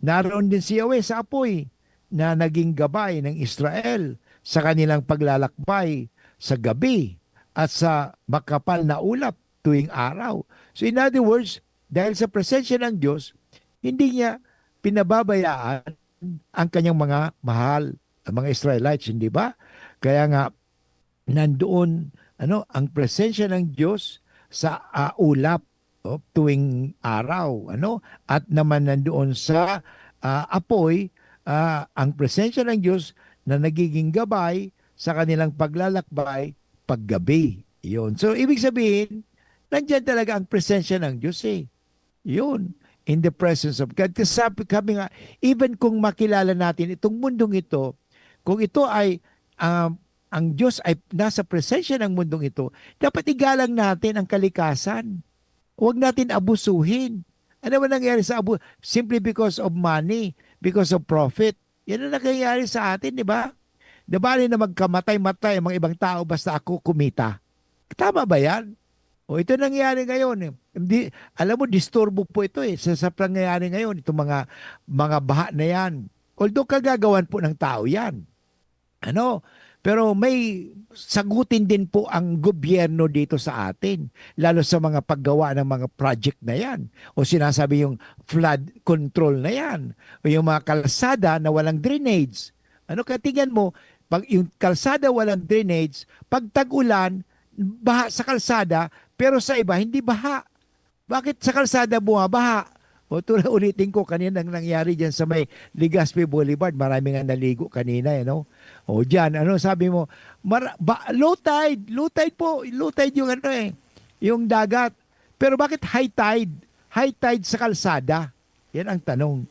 Naroon din si Yahweh sa apoy na naging gabay ng Israel sa kanilang paglalakbay sa gabi at sa makapal na ulap tuwing araw. So, in other words, dahil sa presensya ng Diyos, hindi niya pinababayaan ang kanyang mga mahal, ang mga Israelites, hindi ba? Kaya nga, nandoon, ano, ang presensya ng Diyos sa, ah, ulap, oh, tuwing araw, ano, at naman nandoon sa, ah, apoy, ah, ang presensya ng Diyos na nagiging gabay sa kanilang paglalakbay paggabi. Yun. So, ibig sabihin, nandiyan talaga ang presensya ng Diyos eh. Yun. In the presence of God. Kasi sabi, kami nga, even kung makilala natin itong mundong ito, kung ito ay, um, ang Diyos ay nasa presensya ng mundong ito, dapat igalang natin ang kalikasan. Huwag natin abusuhin. Ano ba nangyari sa abu-, simply because of money, because of profit? Yan ang nangyayari sa atin, di ba? Di bali na magkamatay-matay ang mga ibang tao basta ako kumita. Tama ba yan? O ito nangyayari ngayon eh. Hindi, alam mo, disturbo po ito eh. Sa, sa nangyayari ngayon, itong mga, mga baha na yan. Although kagagawan po ng tao yan. Ano? Pero may sagutin din po ang gobyerno dito sa atin, lalo sa mga paggawa ng mga project na yan. O sinasabi yung flood control na yan. O yung mga kalsada na walang drainage. Ano, kaya tingnan mo, pag yung kalsada walang drainage, pag tag-ulan, baha sa kalsada, pero sa iba, hindi baha. Bakit sa kalsada bumabaha? O, tula-, ulitin ko, kanina ang nangyari dyan sa may Legazpi Boulevard, marami nga naligo kanina, eh, no? O, dyan, ano sabi mo? Mara-, ba, low tide, low tide po, low tide yung ano eh, yung dagat. Pero bakit high tide? High tide sa kalsada? Yan ang tanong.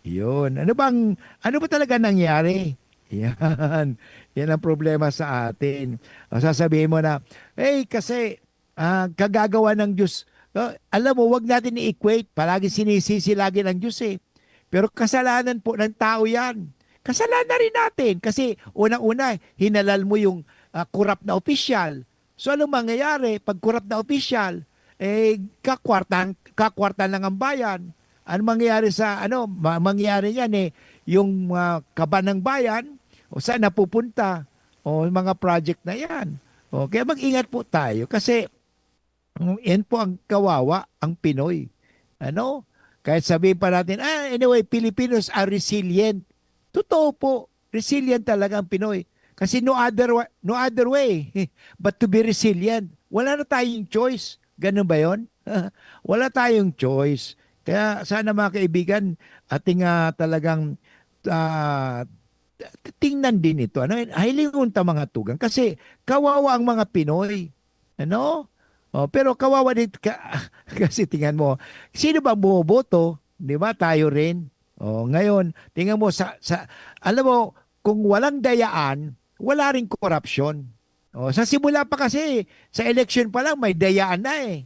Yun. Ano bang, ano ba talaga nangyari? Yan. Yan ang problema sa atin. O, sasabihin mo na, "Eh, kasi, ah, kagagawa ng Diyos." Ah, alam mo, wag natin i-equate. Palagi sinisisi lagi ng Diyos eh. Pero kasalanan po ng tao yan. Kasalanan rin natin. Kasi unang-una, hinalal mo yung, ah, korap na opisyal. So, anong mangyayari pag korap na opisyal? Eh, kakwartan, kakwartan lang ang bayan. Ano mangyayari sa, ano, ma-, mangyayari yan eh, yung, ah, kaban ng bayan, o saan napupunta, o yung mga project na yan. O, kaya mag-ingat po tayo kasi, mm, yan po ang kawawa, ang Pinoy. Ano? Kahit sabihin pa natin, "Ah, anyway, Filipinos are resilient." Totoo po, resilient talaga ang Pinoy. Kasi no other wa-, no other way but to be resilient. Wala na tayong choice. Ganun ba yon? Wala tayong choice. Kaya sana, mga kaibigan, ating, ah, talagang, ah, t-, tingnan din ito. Ano, hilingon ta, mga tugang. Kasi kawawa ang mga Pinoy. Ano? Oh, pero kawawa din ka-, kasi tingnan mo, sino bang bumoboto? Di ba? Tayo rin. Oh, ngayon, tingnan mo sa, sa, alam mo, kung walang dayaan, wala ring korapsyon. Oh, sa simula pa kasi, sa eleksyon pa lang, may dayaan na eh.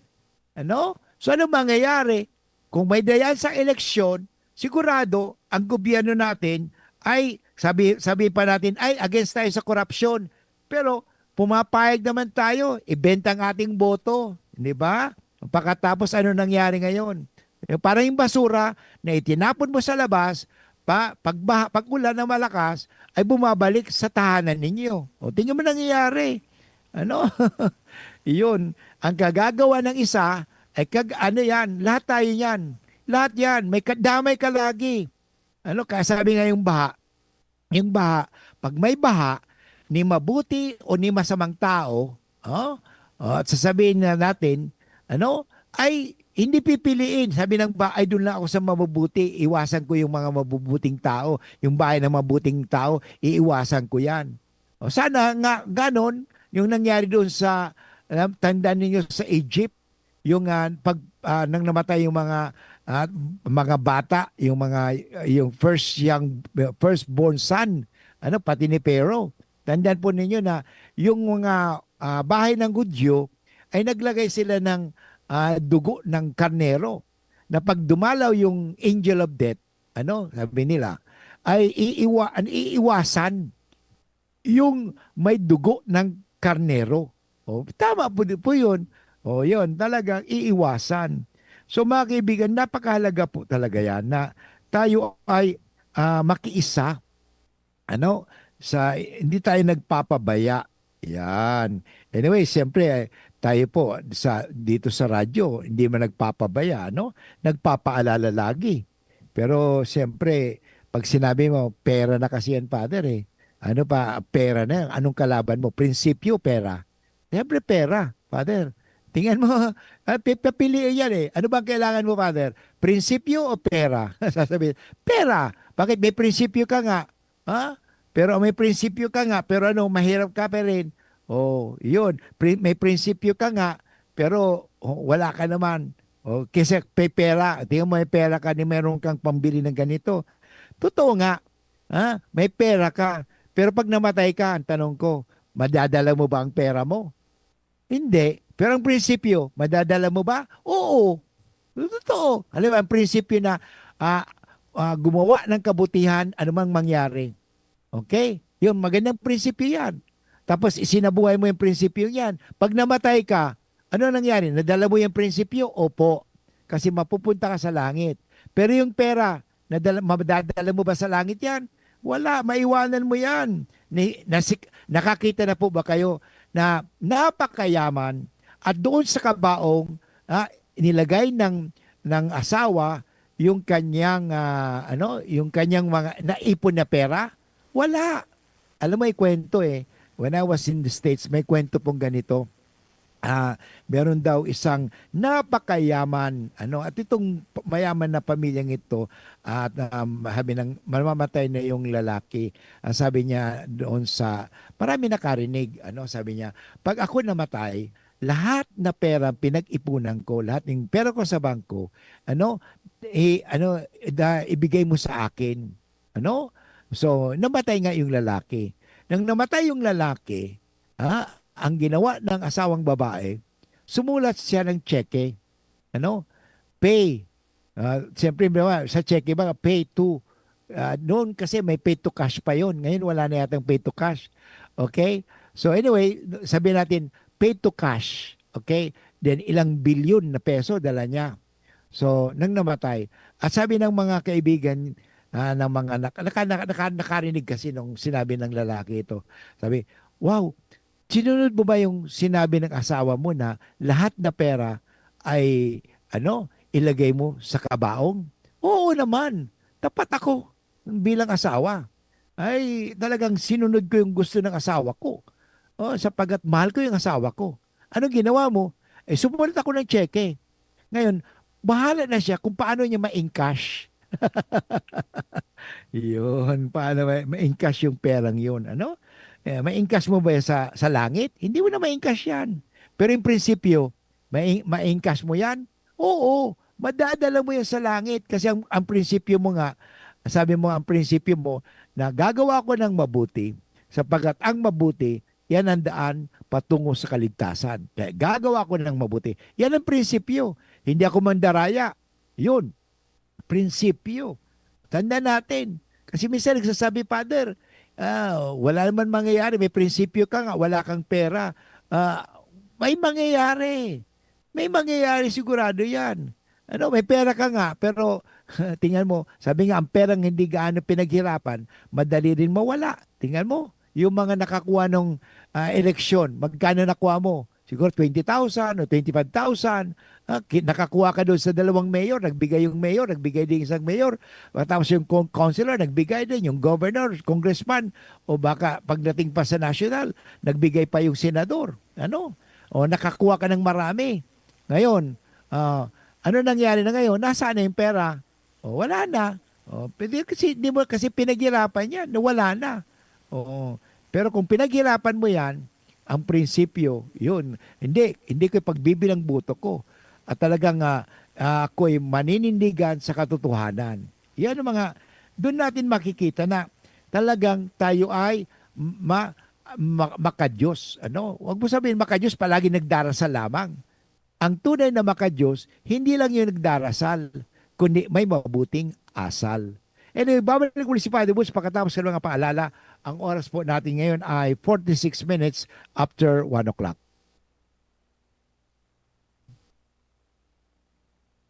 Ano? So, anong mangyayari? Kung may dayaan sa eleksyon, sigurado, ang gobyerno natin ay, sabi, sabi pa natin, "Ay, against tayo sa korapsyon." Pero, pumapayag naman tayo, ibenta ang ating boto. Di ba? Pagkatapos, ano nangyari ngayon? Yung parang yung basura na itinapon mo sa labas, pa, pagbaha, pag-ulan na malakas, ay bumabalik sa tahanan ninyo. O, tingnan mo nangyayari. Ano? Iyon. Ang kagagawa ng isa, ay kag-, ano yan, lahat tayo yan. Lahat yan. May kadamay ka lagi. Ano, kaya sabi nga yung baha, yung baha, pag may baha, ni mabuti o ni masamang tao, oh, oh, at sasabihin na natin, ano, ay hindi pipiliin. Sabi ng ba, "Ay, doon lang ako sa mabubuti. Iwasan ko yung mga mabubuting tao. Yung bahay ng mabuting tao, iiwasan ko yan." O sana nga ganon yung nangyari doon sa, alam, tandaan ninyo sa Egypt, yung, ah, pag, ah, nang namatay yung mga, ah, mga bata, yung mga, yung first young, firstborn son, ano, pati ni Pharaoh. Tandaan po ninyo na yung mga, ah, bahay ng Hudyo ay naglagay sila ng, ah, dugo ng karnero na pag dumalaw yung angel of death, ano, sabi nila, ay iiwa-, iiwasan yung may dugo ng karnero. O, tama po, di po yun. O, yun, talagang iiwasan. So, mga kaibigan, napakahalaga po talaga yan na tayo ay, ah, makiisa, ano, sa, hindi tayo nagpapabaya. Yan. Anyway, siyempre, eh, tayo po sa, dito sa radyo, hindi man nagpapabaya, ano? Nagpapaalala lagi. Pero siyempre, pag sinabi mo, pera na kasi yan, Father, eh. Ano pa, pera na yan. Anong kalaban mo? Prinsipyo, pera. Siyempre, pera, Father. Tingnan mo, ah, pi-, papiliin yan, eh. Ano bang kailangan mo, Father? Prinsipyo o pera? Sasabihin, pera. Bakit? May prinsipyo ka nga. Ha? Pero may prinsipyo ka nga, pero ano, mahirap ka pa rin. Oh, yun. Pri-, may prinsipyo ka nga, pero, oh, wala ka naman. Oh, kasi may pera, tingnan mo, may pera ka, ni meron kang pambili ng ganito. Totoo nga, ha? May pera ka. Pero pag namatay ka, ang tanong ko, madadala mo ba ang pera mo? Hindi. Pero ang prinsipyo, madadala mo ba? Oo. Totoo. Alam mo, ang prinsipyo na, ah, ah, gumawa ng kabutihan, anumang mangyari. Okay? Yun, magandang prinsipyo yan. Tapos, isinabuhay mo yung prinsipyo yan. Pag namatay ka, ano nangyari? Nadala mo yung prinsipyo? Opo. Kasi mapupunta ka sa langit. Pero yung pera, nadala, madadala mo ba sa langit yan? Wala, maiwanan mo yan. Ni, nasik-, nakakita na po ba kayo na napakayaman at doon sa kabaong, ah, nilagay ng, ng asawa yung kanyang, ah, ano, yung kanyang mga naipon na pera? Wala. Alam mo, may kwento eh. When I was in the States, may kwento pong ganito. Ah, meron daw isang napakayaman, ano, at itong p-, mayaman na pamilyang ito, at, um, sabi ng mamamatay na yung lalaki, ang sabi niya doon sa, marami nakarinig, ano, sabi niya, "Pag ako namatay, lahat na pera pinag-ipunan ko, lahat ng pera ko sa bangko, ano, i-, ano, da-, ibigay mo sa akin." Ano? So, namatay nga yung lalaki. Nang namatay yung lalaki, ah, ang ginawa ng asawang babae, sumulat siya ng tseke. Ano? Pay. Ah, siyempre, di ba, sa tseke ba, pay to. Ah, noon kasi may pay to cash pa yon. Ngayon, wala na yatang pay to cash. Okay? So, anyway, sabihin natin, pay to cash. Okay? Then, ilang bilyon na peso dala niya. So, nang namatay. At sabi ng mga kaibigan, ah, ng mga nak-, naka-, naka-, naka-, nakarinig kasi nung sinabi ng lalaki ito. Sabi, "Wow, sinunod mo ba yung sinabi ng asawa mo na lahat na pera ay, ano, ilagay mo sa kabaong?" "Oo naman. Tapat ako bilang asawa. Ay, talagang sinunod ko yung gusto ng asawa ko. Oh, sapagkat mahal ko yung asawa ko." Anong ginawa mo? Eh, sumulat ako ng tseke. Ngayon, bahala na siya kung paano niya ma-encash. Yun, paano ma-, ma-encash yung perang yun, ano? Eh, ma-encash mo ba yan sa, sa langit? Hindi mo na ma-encash yan. Pero yung prinsipyo, ma-, ma-encash mo yan? Oo, madadala mo yan sa langit. Kasi ang, ang prinsipyo mo nga, sabi mo, ang prinsipyo mo, na gagawa ko ng mabuti, sapagkat ang mabuti, yan ang daan patungo sa kaligtasan. Kaya gagawa ko ng mabuti. Yan ang prinsipyo. Hindi ako mandaraya. Yun. Prinsipyo. Tanda natin. Kasi minsan nagsasabi, "Father, ah, wala naman mangyayari. May prinsipyo ka nga, wala kang pera." Ah, may mangyayari. May mangyayari, sigurado yan. Ano, may pera ka nga, pero tingnan mo, sabi nga, ang perang hindi gaano pinaghirapan, madali rin mawala. Tingnan mo, yung mga nakakuha ng, ah, eleksyon, magkano nakuha mo? siguro twenty thousand o twenty-five thousand. Ah, ki-, nakakuha ka doon sa dalawang mayor, nagbigay yung mayor, nagbigay din isang mayor. Tapos yung con-, councilor, nagbigay din. Yung governor, congressman, o baka pagdating pa sa national, nagbigay pa yung senador. Ano? O nakakuha ka ng marami. Ngayon, ah, ano nangyari na ngayon? Nasaan na yung pera? O, wala na. O, pwede kasi, di mo kasi pinaghirapan yan, nawala na. Oo. Pero kung pinaghirapan mo yan, ang prinsipyo, yun. Hindi, hindi ko ipagbibilang buto ko. At talagang, ah, ah, ako'y maninindigan sa katotohanan. Yan ang mga, doon natin makikita na talagang tayo ay ma-, ma-, makadiyos. Ano? Huwag mo sabihin makadiyos, palagi nagdarasal lamang. Ang tunay na makadiyos, hindi lang yung nagdarasal, kundi may mabuting asal. Anyway, babalik ulit si Father Woods pagkatapos ng mga paalala. Ang oras po natin ngayon ay forty-six minutes after one o'clock.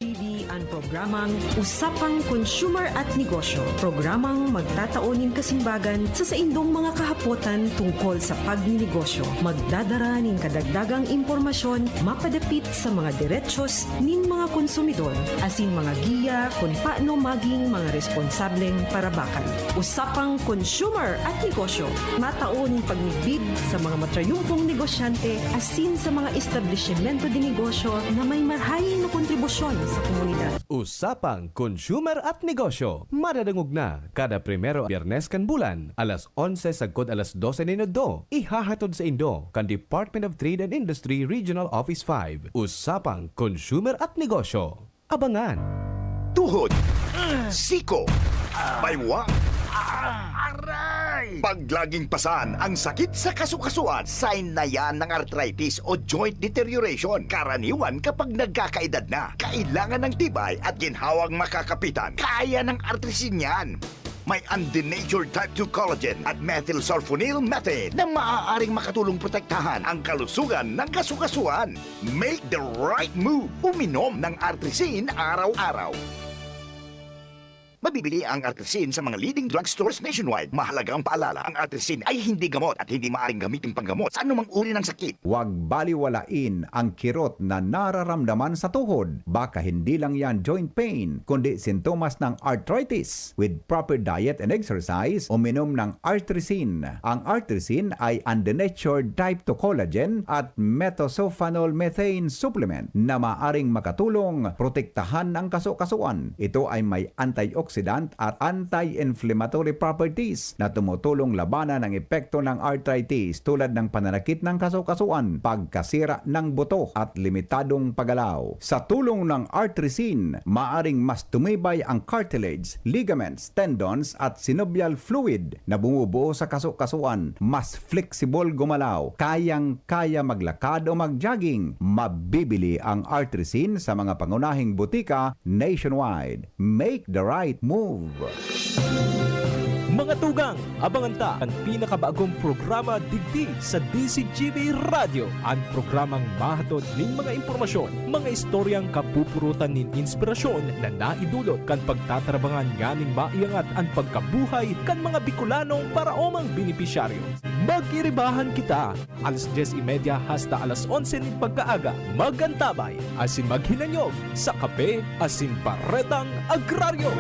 T V an programang Usapang Consumer at Negosyo, programang magtatao nin kasimbagan sa saindong mga kahapotan tungkol sa pagninegosyo. Magdadara nin kadagdagang impormasyon mapadapit sa mga derechos nin mga konsumidor asin mga giya kun paano maging mga responsableng parabakan. Usapang Consumer at Negosyo, matao nin pagmidbid sa mga matrayumpong negosyante asin sa mga establisimento de negosyo na may marahay na kontribusyon sa komunidad. Usapang Consumer at Negosyo, madadangog na kada primero Biyernes kan bulan, alas onse sagkod alas dose nin udto. Ihahatod saindo kan Department of Trade and Industry Regional Office five. Usapang Consumer at Negosyo. Abangan. Tuhod, siko, baywang, aray! Pag laging pasan ang sakit sa kasukasuan, sign na yan ng arthritis o joint deterioration. Karaniwan kapag nagkakaedad na, kailangan ng tibay at ginhawang makakapitan. Kaya ng Artrisin yan. May undenatured type two collagen at methylsulfonyl methane na maaaring makatulong protektahan ang kalusugan ng kasukasuan. Make the right move. Uminom ng Artrisin araw-araw. Mabibili ang Artrisin sa mga leading drugstores nationwide. Mahalagang paalala, ang Artrisin ay hindi gamot at hindi maaaring gamitin panggamot sa anumang uri ng sakit. Huwag baliwalain ang kirot na nararamdaman sa tuhod. Baka hindi lang yan joint pain, kundi sintomas ng arthritis. With proper diet and exercise, uminom ng Artrisin. Ang Artrisin ay undenatured type two collagen at methylsulfonyl methane supplement na maaring makatulong protektahan ang kasukasuan. Ito ay may antioxidant at anti-inflammatory properties na tumutulong labanan ang epekto ng arthritis tulad ng pananakit ng kasukasuan, pagkasira ng buto at limitadong paggalaw. Sa tulong ng Artrisin, maaring mas tumibay ang cartilage, ligaments, tendons at synovial fluid na bumubuo sa kasukasuan. Mas flexible gumalaw, kayang-kaya maglakad o mag-jogging. Mabibili ang Artrisin sa mga pangunahing butika nationwide. Make the right move. Mga tugang, abangan ta an pinakabagong programa digdi sa D Z G B Radyo, an programang mahatod nin mga impormasyon, mga istoryang kapupurutan nin inspirasyon na naidulot kan pagtatarabangan nganing maiangat an pagkabuhay kan mga Bicolanong paraomang benepisyaryo. Mag-iribahan kita! Alas dyes y media hasta alas onse nin pagkaaga, mag-antabay asin maghinanyog sa Kape asin Baretang Agraryo.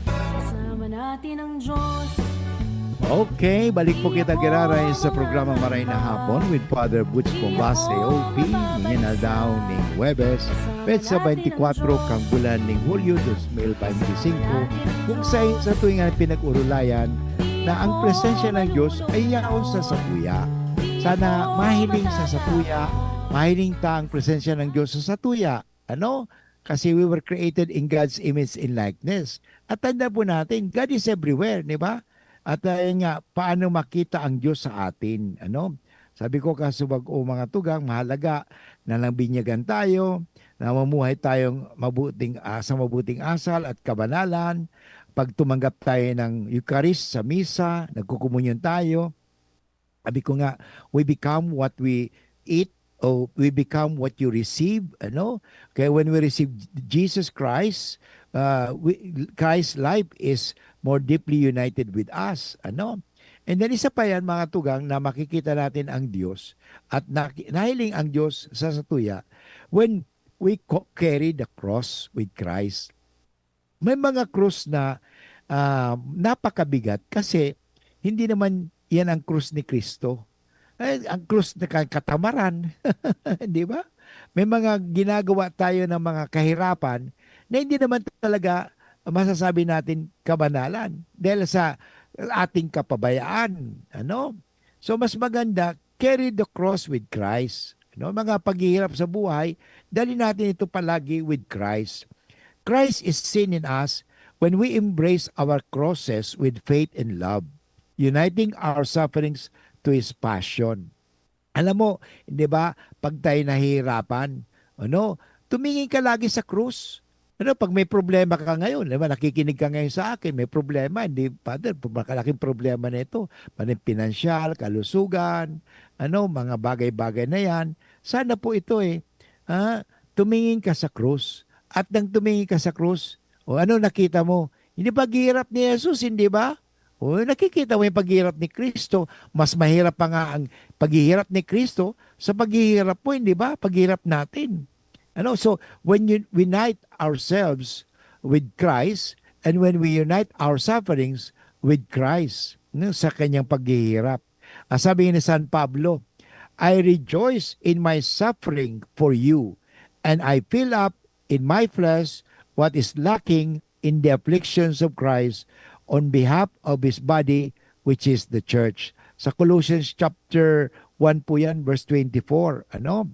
Kasama natin ang Diyos. Okay, balik po kita giraray sa programang Maray na Hapon with Father Butch Bombase, O P, ngayon na daw ning Huwebes, petsa twenty-four kang bulan ning Hulyo, dos mil veinticinco, kung sain sa tuwing ang pinag-urulayan na ang presensya ng Diyos ay yaon sa satuya. Sana mahiling sa satuya, mahiling ta ang presensya ng Diyos sa satuya. Ano? Kasi we were created in God's image and likeness. At tanda po natin, God is everywhere, di ba? At, ah, yun nga, paano makita ang Diyos sa atin? Ano? Sabi ko, kaso bag-o mga tugang, mahalaga na nabinyagan tayo, namumuhay tayong mabuting, ah, sa mabuting asal at kabanalan. Pag tumanggap tayo ng Eucharist sa misa, nagkukumunyon tayo, sabi ko nga, we become what we eat, o we become what you receive, ano? Kaya when we receive Jesus Christ, uh, we, Christ's life is more deeply united with us, ano? And then isa pa yan, mga tugang, na makikita natin ang Diyos at naki-, nahiling ang Diyos sa satuya when we co-, carry the cross with Christ. May mga krus na, ah, napakabigat kasi hindi naman yan ang krus ni Kristo. Eh, ang krus na ka-, katamaran, di ba? May mga ginagawa tayo ng mga kahirapan na hindi naman talaga masasabi natin kabanalan dahil sa ating kapabayaan, ano? So, mas maganda, carry the cross with Christ. Ano? Mga paghihirap sa buhay, dali natin ito palagi with Christ. Christ is seen in us when we embrace our crosses with faith and love, uniting our sufferings to His passion. Alam mo, di ba, pag tayo nahihirapan, ano, tumingin ka lagi sa krus. Ano, pag may problema ka ngayon, di ba, nakikinig ka ngayon sa akin, may problema, hindi, Father, malaking problema na ito. Maraming pinansyal, kalusugan, ano, mga bagay-bagay na yan. Sana po ito eh, ha, tumingin ka sa krus. At nang tumingin ka sa krus, o ano nakita mo? Hindi paghihirap ni Jesus, hindi ba? O, nakikita mo yung paghihirap ni Kristo. Mas mahirap pa nga ang paghihirap ni Kristo sa paghihirap mo, hindi ba? Paghihirap natin. Ano? So, when you unite ourselves with Christ and when we unite our sufferings with Christ, no, sa kanyang paghihirap. Ah, sabi ni San Pablo, "I rejoice in my suffering for you, and I fill up in my flesh what is lacking in the afflictions of Christ on behalf of His body, which is the church." Sa Colossians chapter one po yan, verse twenty-four. Ano?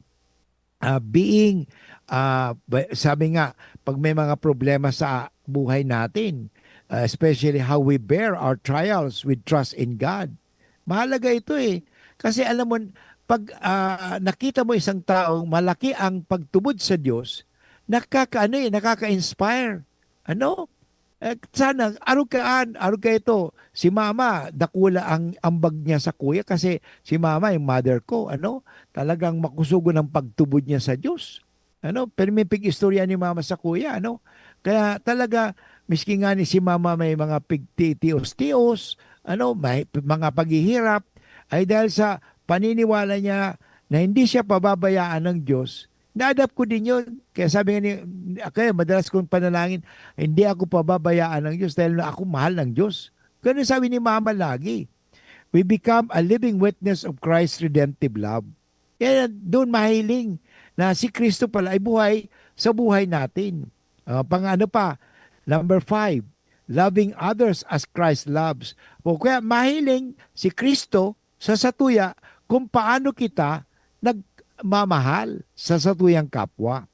Ah, being, ah, ba-, sabi nga, pag may mga problema sa buhay natin, ah, especially how we bear our trials with trust in God. Mahalaga ito eh. Kasi alam mo, pag, ah, nakita mo isang taong malaki ang pagtubod sa Diyos, nakakaano eh, nakaka-inspire. Ano? Eh, sana, arog ka an, arog ka ito. Si mama, dakula ang ambag niya sakuya kasi si mama, yung mother ko, ano, talagang makusugon ang pagtubod niya sa Diyos. Ano, pero may pig-istorya ni mama sakuya, ano. Kaya talaga, miski nga ni si mama may mga pigtitios-tios, ano, may p-, mga paghihirap, ay dahil sa paniniwala niya na hindi siya pababayaan ng Diyos, na-adapt ko din yun. Kaya sabi nga ni, kaya madalas kong panalangin, "Hindi ako pababayaan ng Diyos dahil na ako mahal ng Diyos." Ganun sabi ni mama lagi. We become a living witness of Christ's redemptive love. Kaya doon mahiling na si Kristo pala ay buhay sa buhay natin. Ah, pang ano pa? Number five, loving others as Christ loves. O kaya mahiling si Kristo sa satuya kung paano kita nagmamahal sa satuyang kapwa.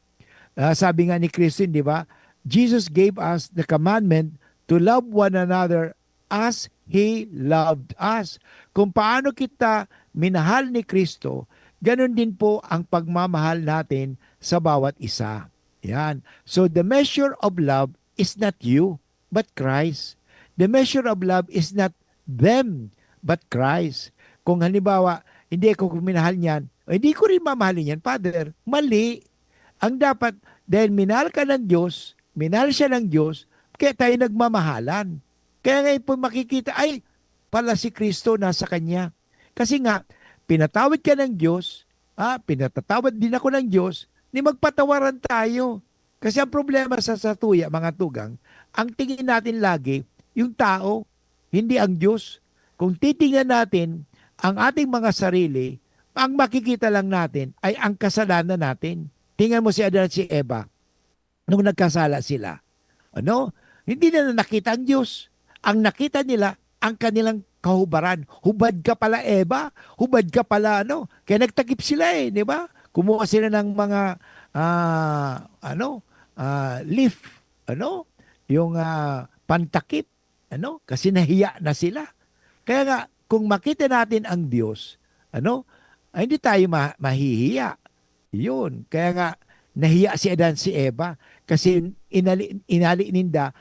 Ah, sabi nga ni Kristo, di ba? Jesus gave us the commandment to love one another as He loved us. Kung paano kita minahal ni Kristo, ganun din po ang pagmamahal natin sa bawat isa. Yan. So, the measure of love is not you, but Christ. The measure of love is not them, but Christ. Kung halimbawa, hindi ako minahal niyan, o hindi ko rin mamahalin yan, Father, mali. Ang dapat, dahil minahal ka ng Diyos, minahal siya ng Diyos, kaya tayo nagmamahalan. Kaya ngayon po makikita, ay, pala si Kristo nasa kanya. Kasi nga, pinatawad ka ng Diyos, ah, pinatatawad din ako ng Diyos, ni magpatawaran tayo. Kasi ang problema sa satuya, mga tugang, ang tingin natin lagi, yung tao, hindi ang Diyos. Kung titingnan natin ang ating mga sarili, ang makikita lang natin ay ang kasalanan natin. Tingnan mo si Adan at si Eva nung nagkasala sila. Ano? Hindi nila nakita ang Diyos. Ang nakita nila, ang kanilang kahubaran. "Hubad ka pala, Eva. Hubad ka pala, ano." Kaya nagtakip sila eh, di ba? Kumuha sila ng mga, ah, ano, ah, leaf, ano? Yung, ah, pantakip, ano? Kasi nahiya na sila. Kaya nga, kung makita natin ang Diyos, ano? Ay, hindi tayo ma-, mahihiya. Yun. Kaya nga, nahiya si Adan, si Eva. Kasi inali-, inali ninda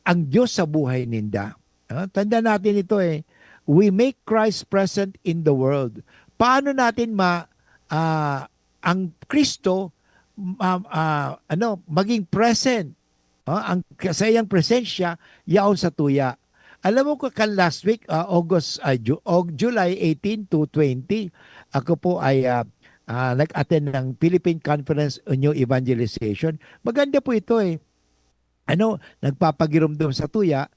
ang Diyos sa buhay ninda. Ah, tandaan natin ito eh. We make Christ present in the world. Paano natin ma-, ah, ang Kristo, ma-, ah, ano, maging present? Ah, ang, sa iyang presensya, yaon satuya. Alam mo ko kan last week, ah, August, ah, Ju-, Aug-, July eighteen to twenty, ako po ay, ah, ah, nag-attend ng Philippine Conference on New Evangelization. Maganda po ito, eh. Ano, nagpapagiromdom sa tuya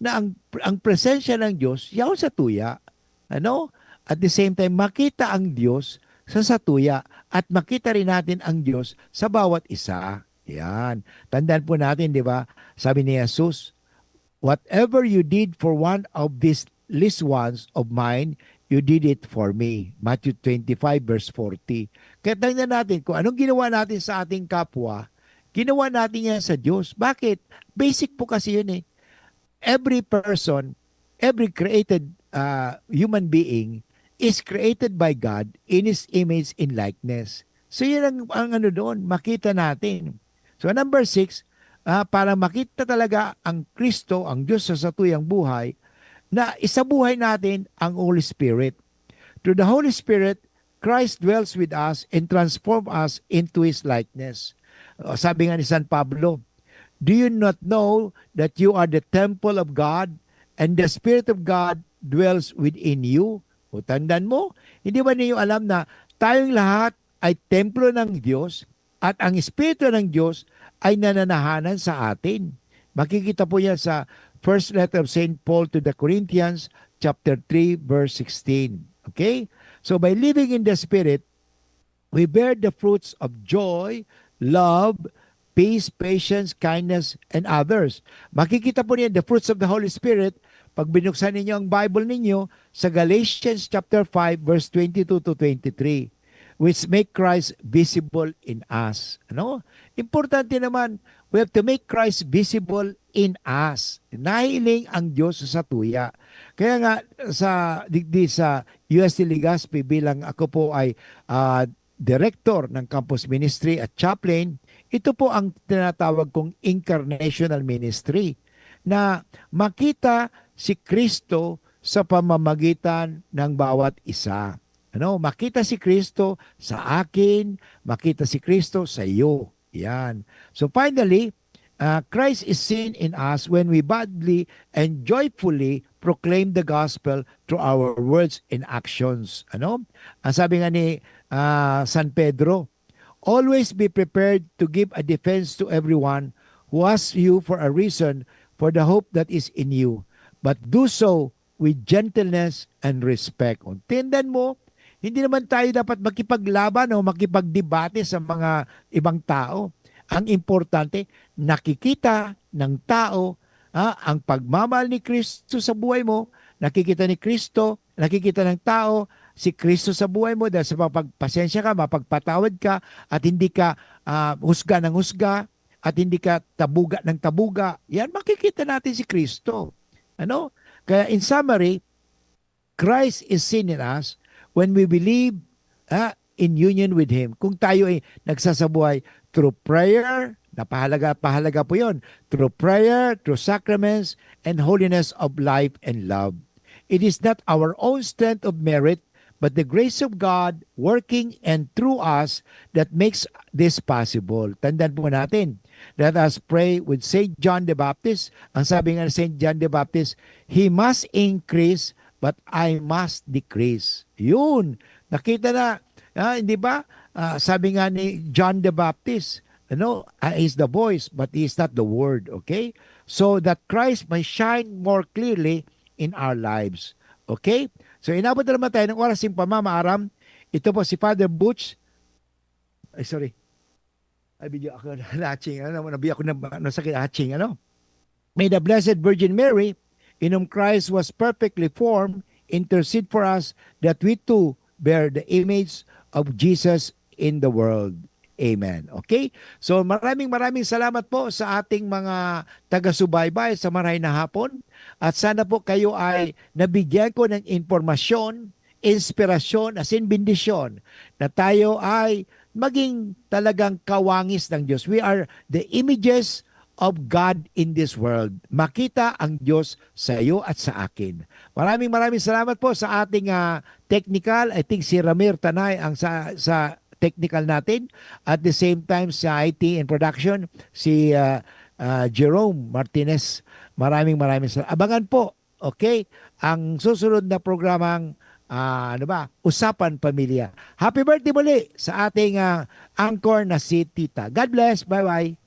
na ang, ang presensya ng Diyos yaon sa tuya. Ano? At the same time, makita ang Diyos sa satuya at makita rin natin ang Diyos sa bawat isa. Yan. Tandaan po natin, di ba? Sabi ni Jesus, "Whatever you did for one of these least ones of mine, you did it for me." Matthew twenty-five verse forty. Kaya tingnan natin kung anong ginawa natin sa ating kapwa, ginawa natin yan sa Diyos. Bakit? Basic po kasi yun eh. Every person, every created, ah, human being is created by God in His image and likeness. So yun ang, ang ano doon, makita natin. So number six, ah, para makita talaga ang Kristo, ang Diyos sa satuyang buhay, na isabuhay natin ang Holy Spirit. Through the Holy Spirit, Christ dwells with us and transform us into His likeness. O, sabi nga ni San Pablo, "Do you not know that you are the temple of God and the Spirit of God dwells within you?" O, tandaan mo, hindi ba ninyo alam na tayong lahat ay templo ng Diyos at ang Espiritu ng Diyos ay nananahanan sa atin? Makikita po yan sa First Letter of Saint Paul to the Corinthians, chapter three, verse sixteen. Okay? So, by living in the Spirit, we bear the fruits of joy, love, peace, patience, kindness, and others. Makikita po niya the fruits of the Holy Spirit pag binuksan ninyo ang Bible ninyo sa Galatians chapter five, verse twenty-two to twenty-three, which make Christ visible in us. Ano? Importante naman, we have to make Christ visible in us. Nahiling ang Diyos sa tuya. Kaya nga, sa digdi sa U S T Legazpi, bilang ako po ay, ah, director ng campus ministry at chaplain, ito po ang tinatawag kong incarnational ministry, na makita si Kristo sa pamamagitan ng bawat isa. Ano, makita si Kristo sa akin, makita si Kristo sa iyo. Yan. So finally, ah, Christ is seen in us when we boldly and joyfully proclaim the gospel through our words and actions. Ano? Ang sabi nga ni, ah, San Pedro, "Always be prepared to give a defense to everyone who asks you for a reason for the hope that is in you, but do so with gentleness and respect." O, tindan mo, hindi naman tayo dapat makipaglaban o makipagdebate sa mga ibang tao. Ang importante, nakikita ng tao, ah, ang pagmamahal ni Kristo sa buhay mo, nakikita ni Kristo, nakikita ng tao si Kristo sa buhay mo dahil sa mapagpasensya ka, mapagpatawad ka, at hindi ka, ah, husga ng husga, at hindi ka tabuga ng tabuga. Yan, makikita natin si Kristo. Ano? Kaya in summary, Christ is seen in us when we believe, ah, in union with Him. Kung tayo ay nagsasabuhay through prayer, napahalaga, pahalaga po yon. Through prayer, through sacraments, and holiness of life and love. It is not our own strength of merit, but the grace of God working and through us that makes this possible. Tandaan po natin, let us pray with Saint John the Baptist. Ang sabi nga ni Saint John the Baptist, "He must increase, but I must decrease." Yun. Nakita na, ah, hindi ba? Ah, sabi nga ni John the Baptist, ano, "I is the voice, but He is not the word." Okay? So that Christ may shine more clearly in our lives. Okay? So, inabot na naman tayo ng oras ng pamamaaram. Ito po si Father Butch. Ay, sorry. Ay, video ako na hatching. Ano naman, nabi ako na, ano, sakit hatching, ano? "May the Blessed Virgin Mary, in whom Christ was perfectly formed, intercede for us that we too bear the image of Jesus in the world. Amen." Okay? So, maraming, maraming salamat po sa ating mga taga-subaybay sa maray na hapon. At sana po kayo ay nabigyan ko ng impormasyon, inspirasyon, as in bendisyon, na tayo ay maging talagang kawangis ng Diyos. We are the images of God in this world. Makita ang Diyos sa iyo at sa akin. Maraming, maraming salamat po sa ating, ah, technical. I think si Ramir Tanay ang sa, sa technical natin. At the same time, sa I T and production, si, ah, ah, Jerome Martinez. Maraming, maraming salamat. Abangan po Okay? Ang susunod na programang, ah, ano ba? Usapan Pamilya. Happy birthday muli sa ating, ah, anchor na si Tita. God bless. Bye-bye.